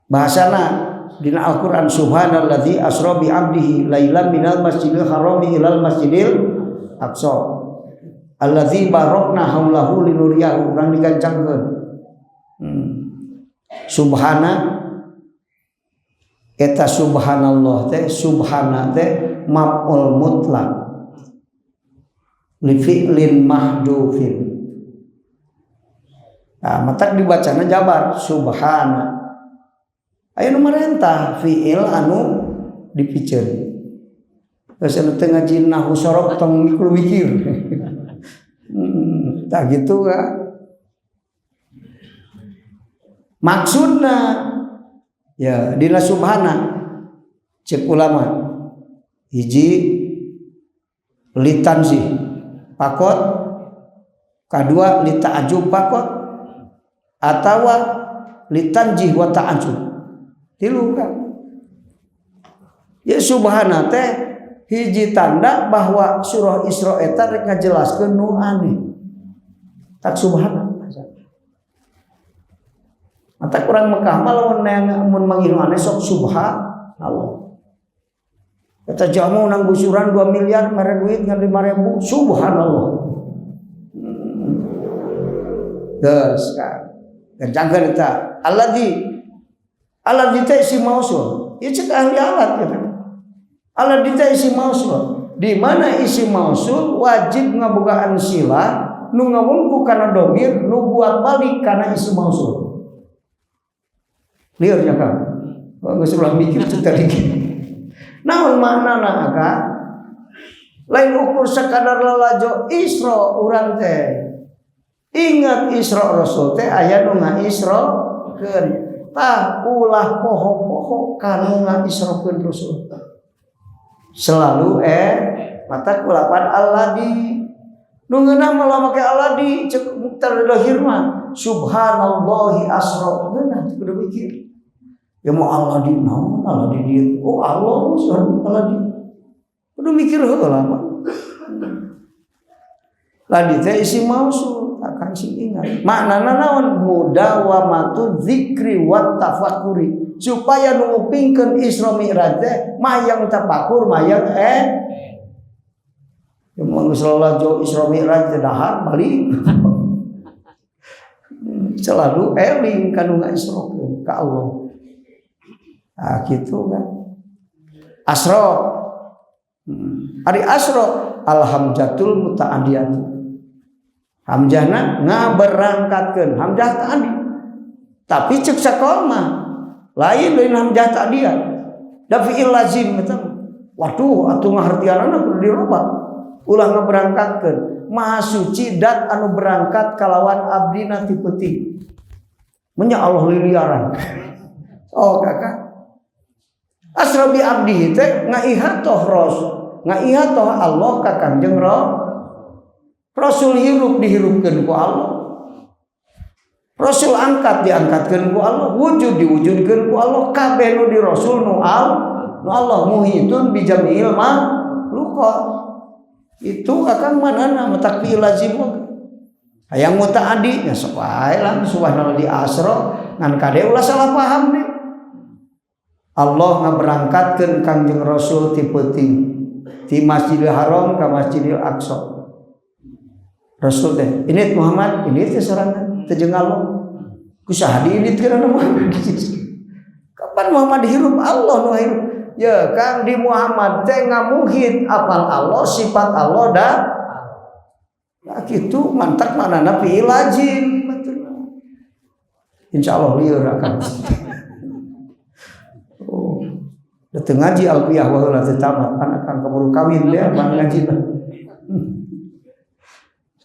Bahasana dina Al-Qur'an, subhanalladzi asra bi 'abdihi lailan minal masjidil harami ilal masjidil aqsa. Alladzi barakna haulahu linuriyahu, urang digancangkeun. Subhana eta, subhanallah teh, subhana teh maf'ul mutlak li fi'lin mahdufin. Nah, matak dibacana jabar subhana. Aya nu marentah fiil anu dipiceun. Geus anu teu ngaji nahwu sorof tong mikir. Tak gitu kan. Maksudna ya dina subhana, cek ulama, hiji litanzih pakot, kadua lita'ajub pakot, atawa litanzih wa ta'ajub, tilu kan ya. Subhana teh hiji tanda bahwa surah Isra eta rek ngajelaskeun nu aneh, tak subhana. Mata kurang Mekah mah lamun mun manggil aneh sok subhanallah. Kata jamu nang gusuran 2 miliar mere duit ngan 5 ribu, subhanallah. Geus kan. Kencangkeun eta. Alladzi, alladzi teh isim mausul. Ieu cek ahli alat gitu. Alladzi teh isim mausul. Di mana isim mausul wajib ngabogaan sila nu ngawungku kana domir nu buat balik kana isim mausul. Lieur nya, Kang. Oh, geus ulah mikir cek tadi. Naon maknana, Kang? Lain ukur sekadar lalajo Isra urang teh. Ingat Isra Rasul teh aya nu ngaisrokeun. Tah ulah poho-poho kanu ngaisrokeun Rasul. Selalu mata kulapan alladzi nu ngeunah malah make alladzi, cek muktar dohir mah subhanallahi asra ngeunah kudu mikir. Ya mau Allah di naon, Allah di dieu. Oh, Allah Allah di kudu mikir heula mah. Ladi teh isi mausul akan sing ingat. Maknana naon? Mudawamatu zikri wat tafakuri. Supaya nu ngupingkeun Isra Mi'raj teh mayang tafakur, mayang ya mau selalu Isra Mi'raj teh dahar balik. Selalu eling kanu ngaisrokeun ka Allah. Nah, gitu kan. Asro. Ari asro alhamzatul muta'adiyatu. Hamzahna ngaberangkatkeun, hamzah tadi. Tapi cek sakol mah lain, lain hamzah ta'diyah. Da fi'il lazim eta. Waduh, atuh ngahartianana kudu dirobah. Ulah ngaberangkatkeun. Maha suci dat anu berangkat kalawan abdina ti peuting. Menya Allah liliaran. Oh, Kakak. Asra bi abdihi teh ngaihatoh rasul, ngaihatoh Allah ka Kangjeng Rasul. Hirup dihirupkeun ku Allah. Rasul angkat diangkatkeun ku Allah, wujud diwujudkeun ku Allah, kabeh nu di Rasul nu al nu Allah muhitun bi jami'il makhluqat. Itu akan manana matak fi'il lazim. Hayang mutaaddi nya sok wae lah subhanallah di asra, ngan kade ulah salah paham nih. Allah ngaberangkatkeun Kangjeng Rasul ti peuting ti Masjidil Haram ka Masjidil Aqsa. Rasul teh, ini Muhammad, ini teh sorangan teh jeung Allah. Ku saha diinditkeun Muhammad? Kapan Muhammad hirup, Allah nu hirup. Ya Kang, di Muhammad teh ngamuhit apal Allah, sifat Allah dah. Nah, kitu mantak manana fi'il lazim. Insyaallah lieur akan. Oh. Teu ngaji alfiah baheula teu tamat, pan akang keburu kawin deh pan ngaji mah.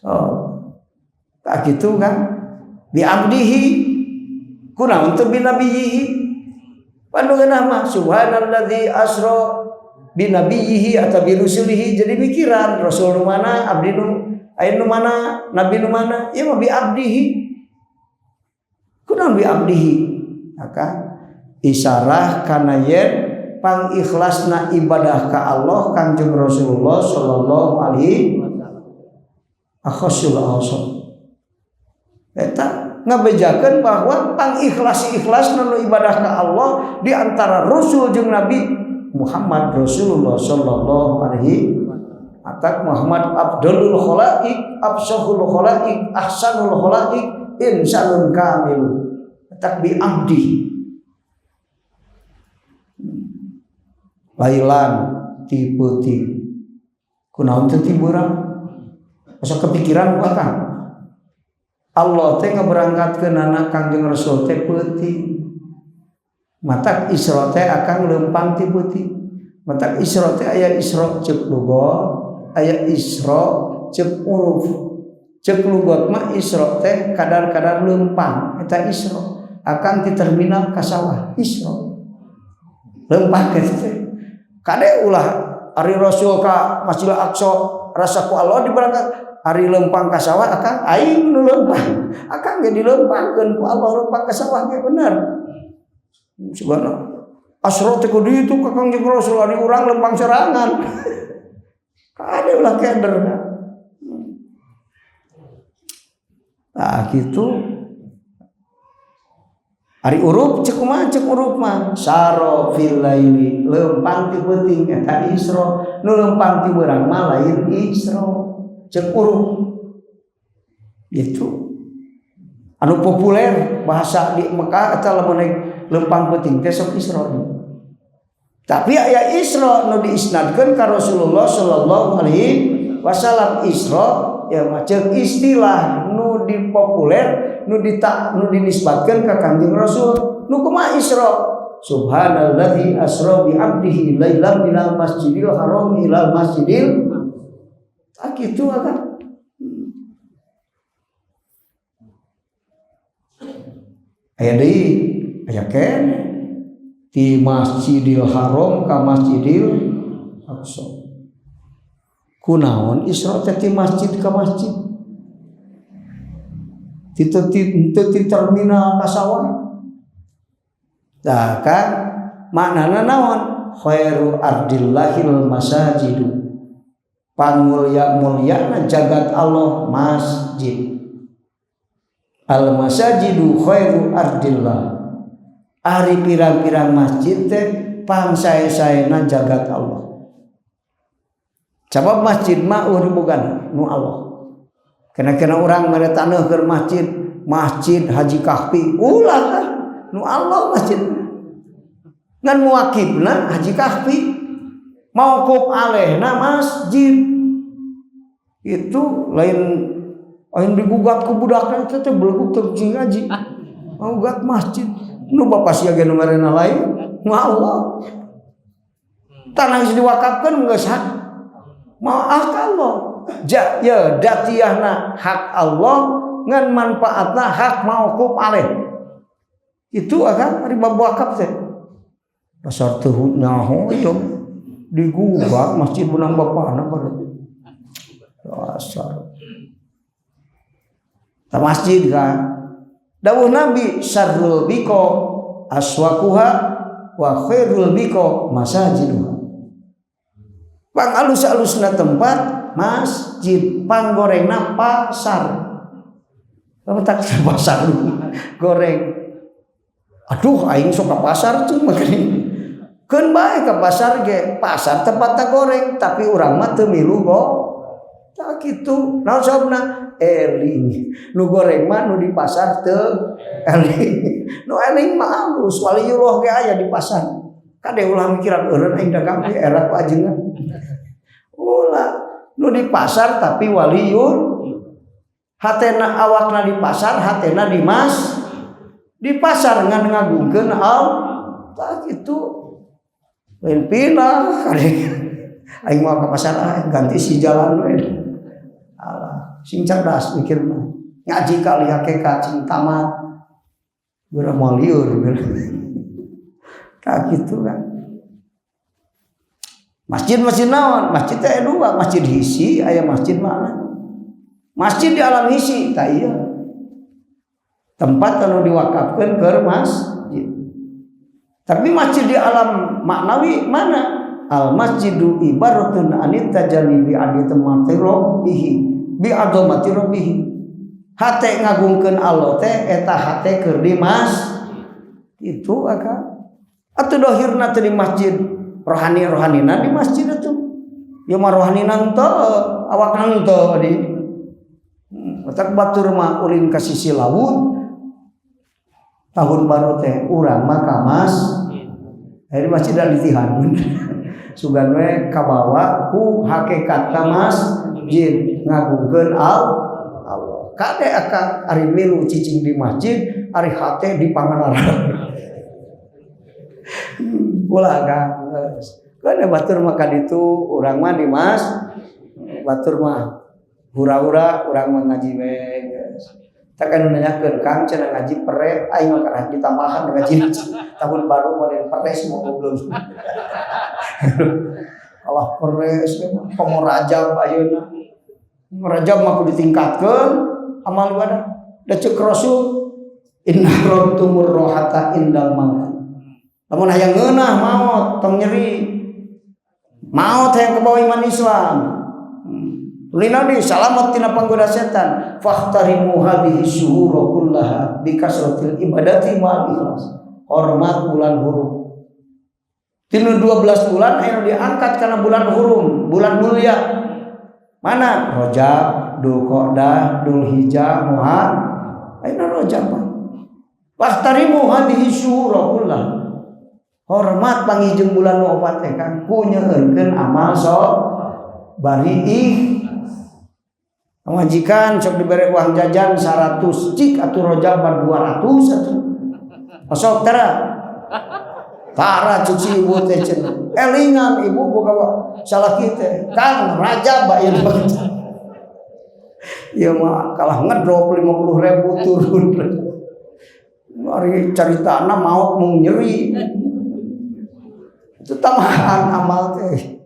So, tak gitu kan? Bi abdihi kunaon teu bi nabiyhi? Pandugeunah mah subhanalladzi asra bi nabiyhi atau bi rusulihi, jadi mikiran rasul nu mana, abdi nu aya nu mana, nabi nu mana, ieu mah bi abdihi. Kunaon bi abdihi? Maka isyarah kana yen pang ikhlasna ibadah ka Allah Kangjeng Rasulullah sallallahu alaihi akhasul awsat. Eta ngabejakeun bahwa pang ikhlas-ikhlas nu ibadah ka Allah di antara rasul jeung nabi Muhammad Rasulullah sallallahu alaihi atak Muhammad abdulul khalaik, afsahul khalaik, ahsanul khalaik, insanun kamilu. Atak bi abdi. Lailan ti peuting. Kunaon teu ti beurang? Asa kepikiran ku akang. Allah teh ngaberangkatkeun anak Kangjeng Rasul teh peuting. Matak Isra teh akang leumpang ti peuting. Matak Isra teh aya Isra ceuk lugot, aya Isra ceuk uruf. Ceuk lugot mah Isra teh kadar-kadar leumpang eta Isra. Akang ti terminal ka sawah Isra. Leumpang eta teh. Kade ulah ari Rasul ka Masjidil Aqsa rasa ku Allah diberangkat ari leumpang ka sawah akang aing nu leumpang. Akang ge dileumpangkeun ku Allah leumpang ka sawah ge bener. Subhanallah. Asra teh kudu itu ka Kangjeng Rasul ari urang leumpang sorangan. Kade ulah keder. Nah gitu. Ari urup cek kumaha cek urup mah saro fil laili leumpang ti peuting eta Isra, nu leumpang ti beurang mah lain Isra cek urup. Itu anu populer bahasa di Mekah eta lamun naik leumpang peuting teh sok Isra. Tapi aya Isra nu diisnadkeun ka Rasulullah sallallahu alaihi wasallam. Isra ya mah ceuk istilah nu dipopuler nu ditak nu dinisbatkeun ka Kangjeng Rasul. Nu kumaha Isra? Subhanalladzi asra bi 'abdihi lailan minal masjidil haram ilal masjidil. Tak kitu akan. Aya deui, aya keneh ti Masjidil Haram ka Masjidil Aqsa. Kunaon Isra teh ti masjid ka masjid? Ti terminal ka sawah. Tah kan maknana naon? Khairu ardillahil masajidu. Pangulya-mulyana jagat Allah masjid. Al masajidu khairu ardillah. Ari pirang-pirang masjid teh pang sae-saena jagat Allah. Sabab masjid mah eueuh bukan nu Allah. Kena-kena urang mere taneuh keur masjid, Masjid Haji Kahfi ulah kan nu Allah masjid. Ngan muwakibna Haji Kahfi, mauquf alehna masjid. Itu lain lain digugat ku budakna itu teh beleguk teu ngaji. Maugat masjid. Nu bapak sia ge nu merena lain, nu Allah. Tanah geus diwakafkeun geus hak. Maaf Allah. Ja, ya datiahna hak Allah ngan manfaatna hak mauquf alaih. Itu akan riba wakaf teh. Dasar teu nyaho ieu digugat masjid benang bapana berarti. Dasar. Ta masjid kan. Dawuh Nabi syarrul biko aswaquha wa khairul biko masajiduha. Pang alus-alusna tempat masjid, panggorengna pasar. Apa tak pasar goreng. Aduh aing sok ka pasar tuh makanya. Keun bae ka pasar ge, pasar tempat goreng, tapi urang mah teu milu go. Tak kitu. Naon sababna? Eling. Nu goreng mah nu di pasar teu eling. Nu eling mah alus, waliyullah ge aya di pasar. Kade ulah mikiran eureun aing dagang ge era ku ajengan. Ulah nu di pasar tapi waliyul Hatena, awakna di pasar, hatena di mas di pasar, ngan ngagungkeun Allah. Tah kitu, lain pindah aing mau ke pasar, ah, ganti si jalan we. Alah, sing cerdas mikirna. Ngaji kali hakikat sing tamat. Geura moal lieur. Tah kitu kan. Masjid, masjid naon? Masjid teh dua, masjid hisi, aya masjid mana? Masjid di alam hisi, tah iya. Tempat anu diwakafkeun ke masjid. Tapi masjid di alam maknawi mana? Al masjidu ibaratun anit tajalli bi adimati rabbih, bi azamati rabbih. Hate ngagungkeun Allah teh eta hate keur di mas itu aka. Atuh dohirna teh di masjid, rohani rohanina di masjid itu. Ya mah rohanina henteu, awakna henteu di. Otak batur mah ulin ka sisi laut. Tahun baru teh urang mah ka mas. Jadi masjid da litihan. Sugan we kabawa ku hakikat ka masjid ngagungkeun Allah. Kade akang, ari milu cicing di masjid, ari hate di Pangandaran. Ulah kang. Kan batur mah itu, urang mah di mas, batur mah hura-hura, urang mah ngaji we geus. Tak kan nanyakeun, "Kang," cenah, "ngaji pere?" Aing mah karena ditambahan ngaji tahun baru model pere semua goblok. Allah, pere komo Rajab ayeuna. Rajab mah kudu ditingkatkeun amal ibadah. Da ceuk Rasul, "In aradtumur rohata indal maut." Lamun hayang ngeunah maot, tong nyeri. Maot hayang kebawa iman Islam. Lina di salamat tina panggoda setan. Fahtarimu hadhihi syuhura kullaha bi kasratil ibadati ma'al ikhlas. Hormat bulan hurum. Tina 12 bulan anu diangkat karena bulan hurum, bulan mulia. Mana? Rajab, Dzulqa'dah, Dzulhijjah, Muharram. Ayeuna Rajab mah. Fahtarimu hadhihi syuhura kullaha. Hormat panggih bulan nu opat teh kan ku nyeueurkeun amal so bari ih. Majikan sok diberi uang jajan 100, cik atuh Rajab 200 atuh. Sok tara. Tara cuk si ibu teh cenah. Elingan ibu boga salah kita. Kang, Rajab ieu. Ieu mah kalah ngedrop 50 ribu turun. Mari caritana maut mung nyeri. Itu tambahan amal teh.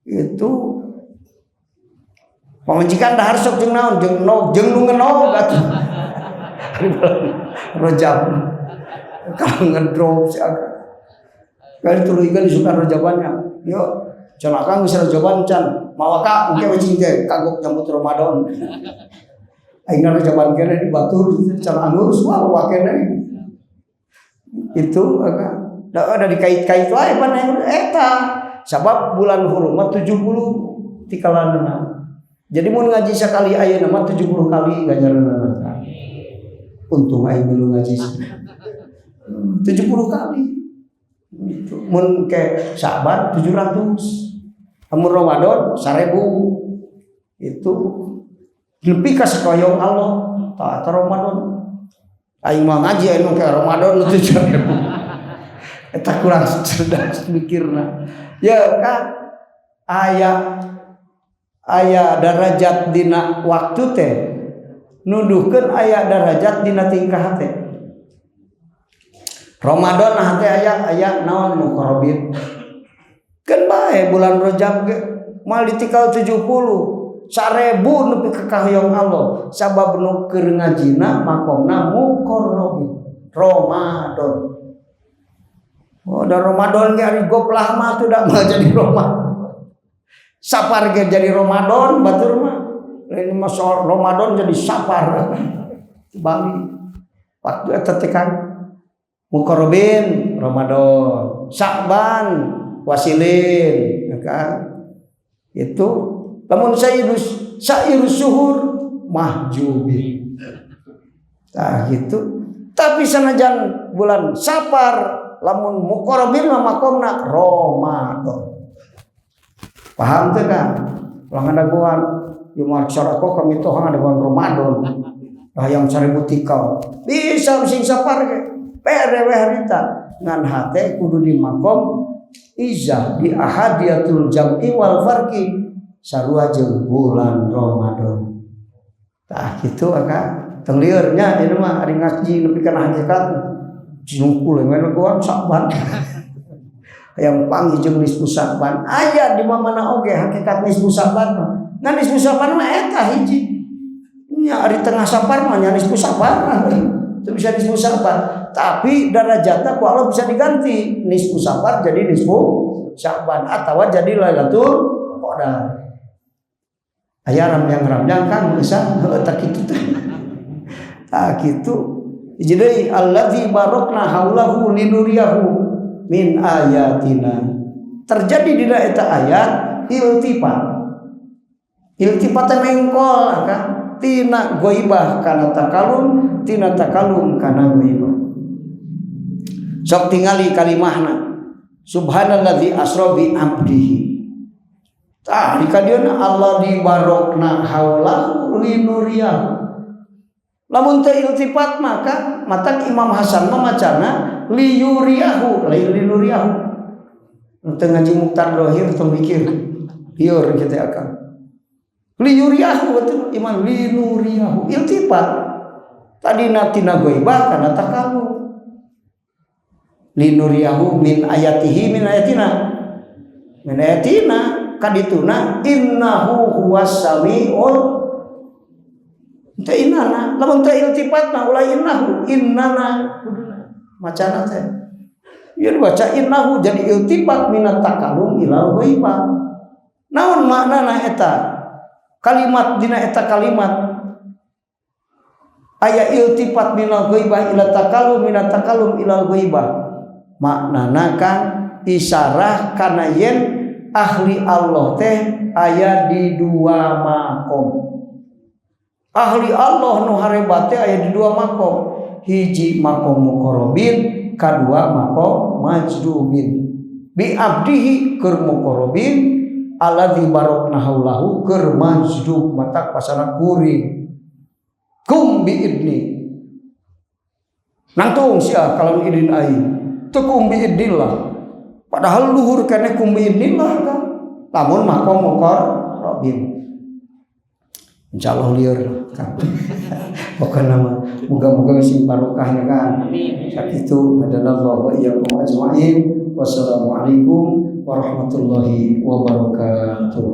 Itu pamajikan dahar sok jeung naon, jeung nog, jeung nu ngenog atuh. Hari bulan Rajab. Kalau ngedrop si agak. Kali tuluykeun isukan Rajabannya. Yo, cenah Kang geus Rajaban can. Mawa ka engke we cing teh kagok nyambut Ramadan. Aing Rajaban kene di batur can anggus wah loba kene. Itu agak da ada dikait-kait wae pan eta. Sabab bulan hurum mah 70 tikalanna. Jadi mun ngaji sekali ayeuna mah 70 kali ganjaranna. Untung aing milu ngaji. 70 kali. Itu mun ke Sa'ban 700. Amun Ramadan 1000. Itu lebih ka sakoyong Allah. Tah Ramadan. Aing mah ngaji aing mah ke Ramadan 7000. Eta kurang cerdas mikirna. Ya kan aya aya darajat dina waktu teh nuduhkeun aya darajat dina tingkah hate. Ramadan hate aya aya naon, muqarrabin. Keun bae bulan Rajab ge moal ditikal 70 1000 nepi ka kahoyong Allah, sabab nu keur ngajina makomna muqarrabin Ramadan. Oh, da Ramadan ge ari goplah mah tuh da mah jadi Ramadan. Sapar ge jadi Ramadan batur mah. Lain mah soal Ramadan jadi sapar. Bali. Waktu eta teh kan muqarrabin Ramadan, Sa'ban wasilin, ya kan? Itu lamun sayyidus sairus syuhur mahjubin. Nah gitu. Tapi sanajan bulan Sapar lamun muqarrabin mah makomna Ramadan. Paham teu kan? Ulah ngadagoan. Ieu mah sedekah kami toha ada bulan Ramadan. Hayang 1000 tikal. Bisa sing sapar ge. Bere we harita. Ngan hate kudu di makom izah di ahadiyatul jam'i wal farqi sarua jeung bulan Ramadan. Tah kitu aka tong lieur nya ieu mah ari ngaji nepi kana hakikat. Cinungkul we nu Sa'ban. Hayang panggih jeung nisfu Sa'ban. Aya di mana oge hakikat nisfu Sa'ban mah. Ngan nisfu Sa'ban mah eta hiji. Nya ari tengah sapar mah nya nisfu Sa'ban. Itu bisa nisfu Sa'ban. Tapi darajatna ku Allah bisa diganti nisfu Safar jadi nisfu Sya'ban atau jadi Lailatul Qadar. Aya ramyang-ramyang kan bisa heuh tah kitu teh. Tah kitu. Jadi alladzi barakna haulahu linuriyahu min ayatina. Terjadi dina eta ayat iltifat. Iltifat teh mengkol kan tina ghaibah kana takalum, tina takalum kana ghaibah. Sok tingali kalimahna. Subhanalladzi asra bi abdihi. Tah di kadieuna Allah dibarokna haulahu linuriyahu. Lamun teu iltifat maka matak Imam Hasan mah macana liyuriyahu, lain linuriyahu. Teu ngaji Mukhtar Dohir tong mikir. Liur kitu akang. Liyuriyahu itu Imam linuriyahu iltifat. Tadina tina ghaibah kana takalum. Linuriyahu min ayatihi min ayatina. Min ayatina kadituna innahu huwas samiul teu innana lamun teu iltifat mah ulah innahu innana kuduna macana teh ieu dibaca innahu jadi iltifat minat takalum ilal ghaibah. Naon maknana eta kalimat dina eta kalimat aya iltifat minal ghaibah ila takalum minat takalum ilal ghaibah, maknana kan isyarah kana yen ahli Allah teh aya di dua makom. Ahli Allah nu harebat teh aya di dua makom, hiji makom muqarrabin, kadua makom majdubin. Bi abdihi keur muqarrabin, alladzi barakna haulahu keur majdub, matak pasana kuring kum bi idni nangtung sia kalau idin aing teu kum bi idnillah, padahal luhur keneh kum bi idnillah kan lamun makom muqarrabin. Insyaallah lieur kan. Pokokna mah moga-moga sing barokahnya kan. Sakitu hadanallahu wa iyyakum ajmain. Wassalamualaikum warahmatullahi wabarakatuh.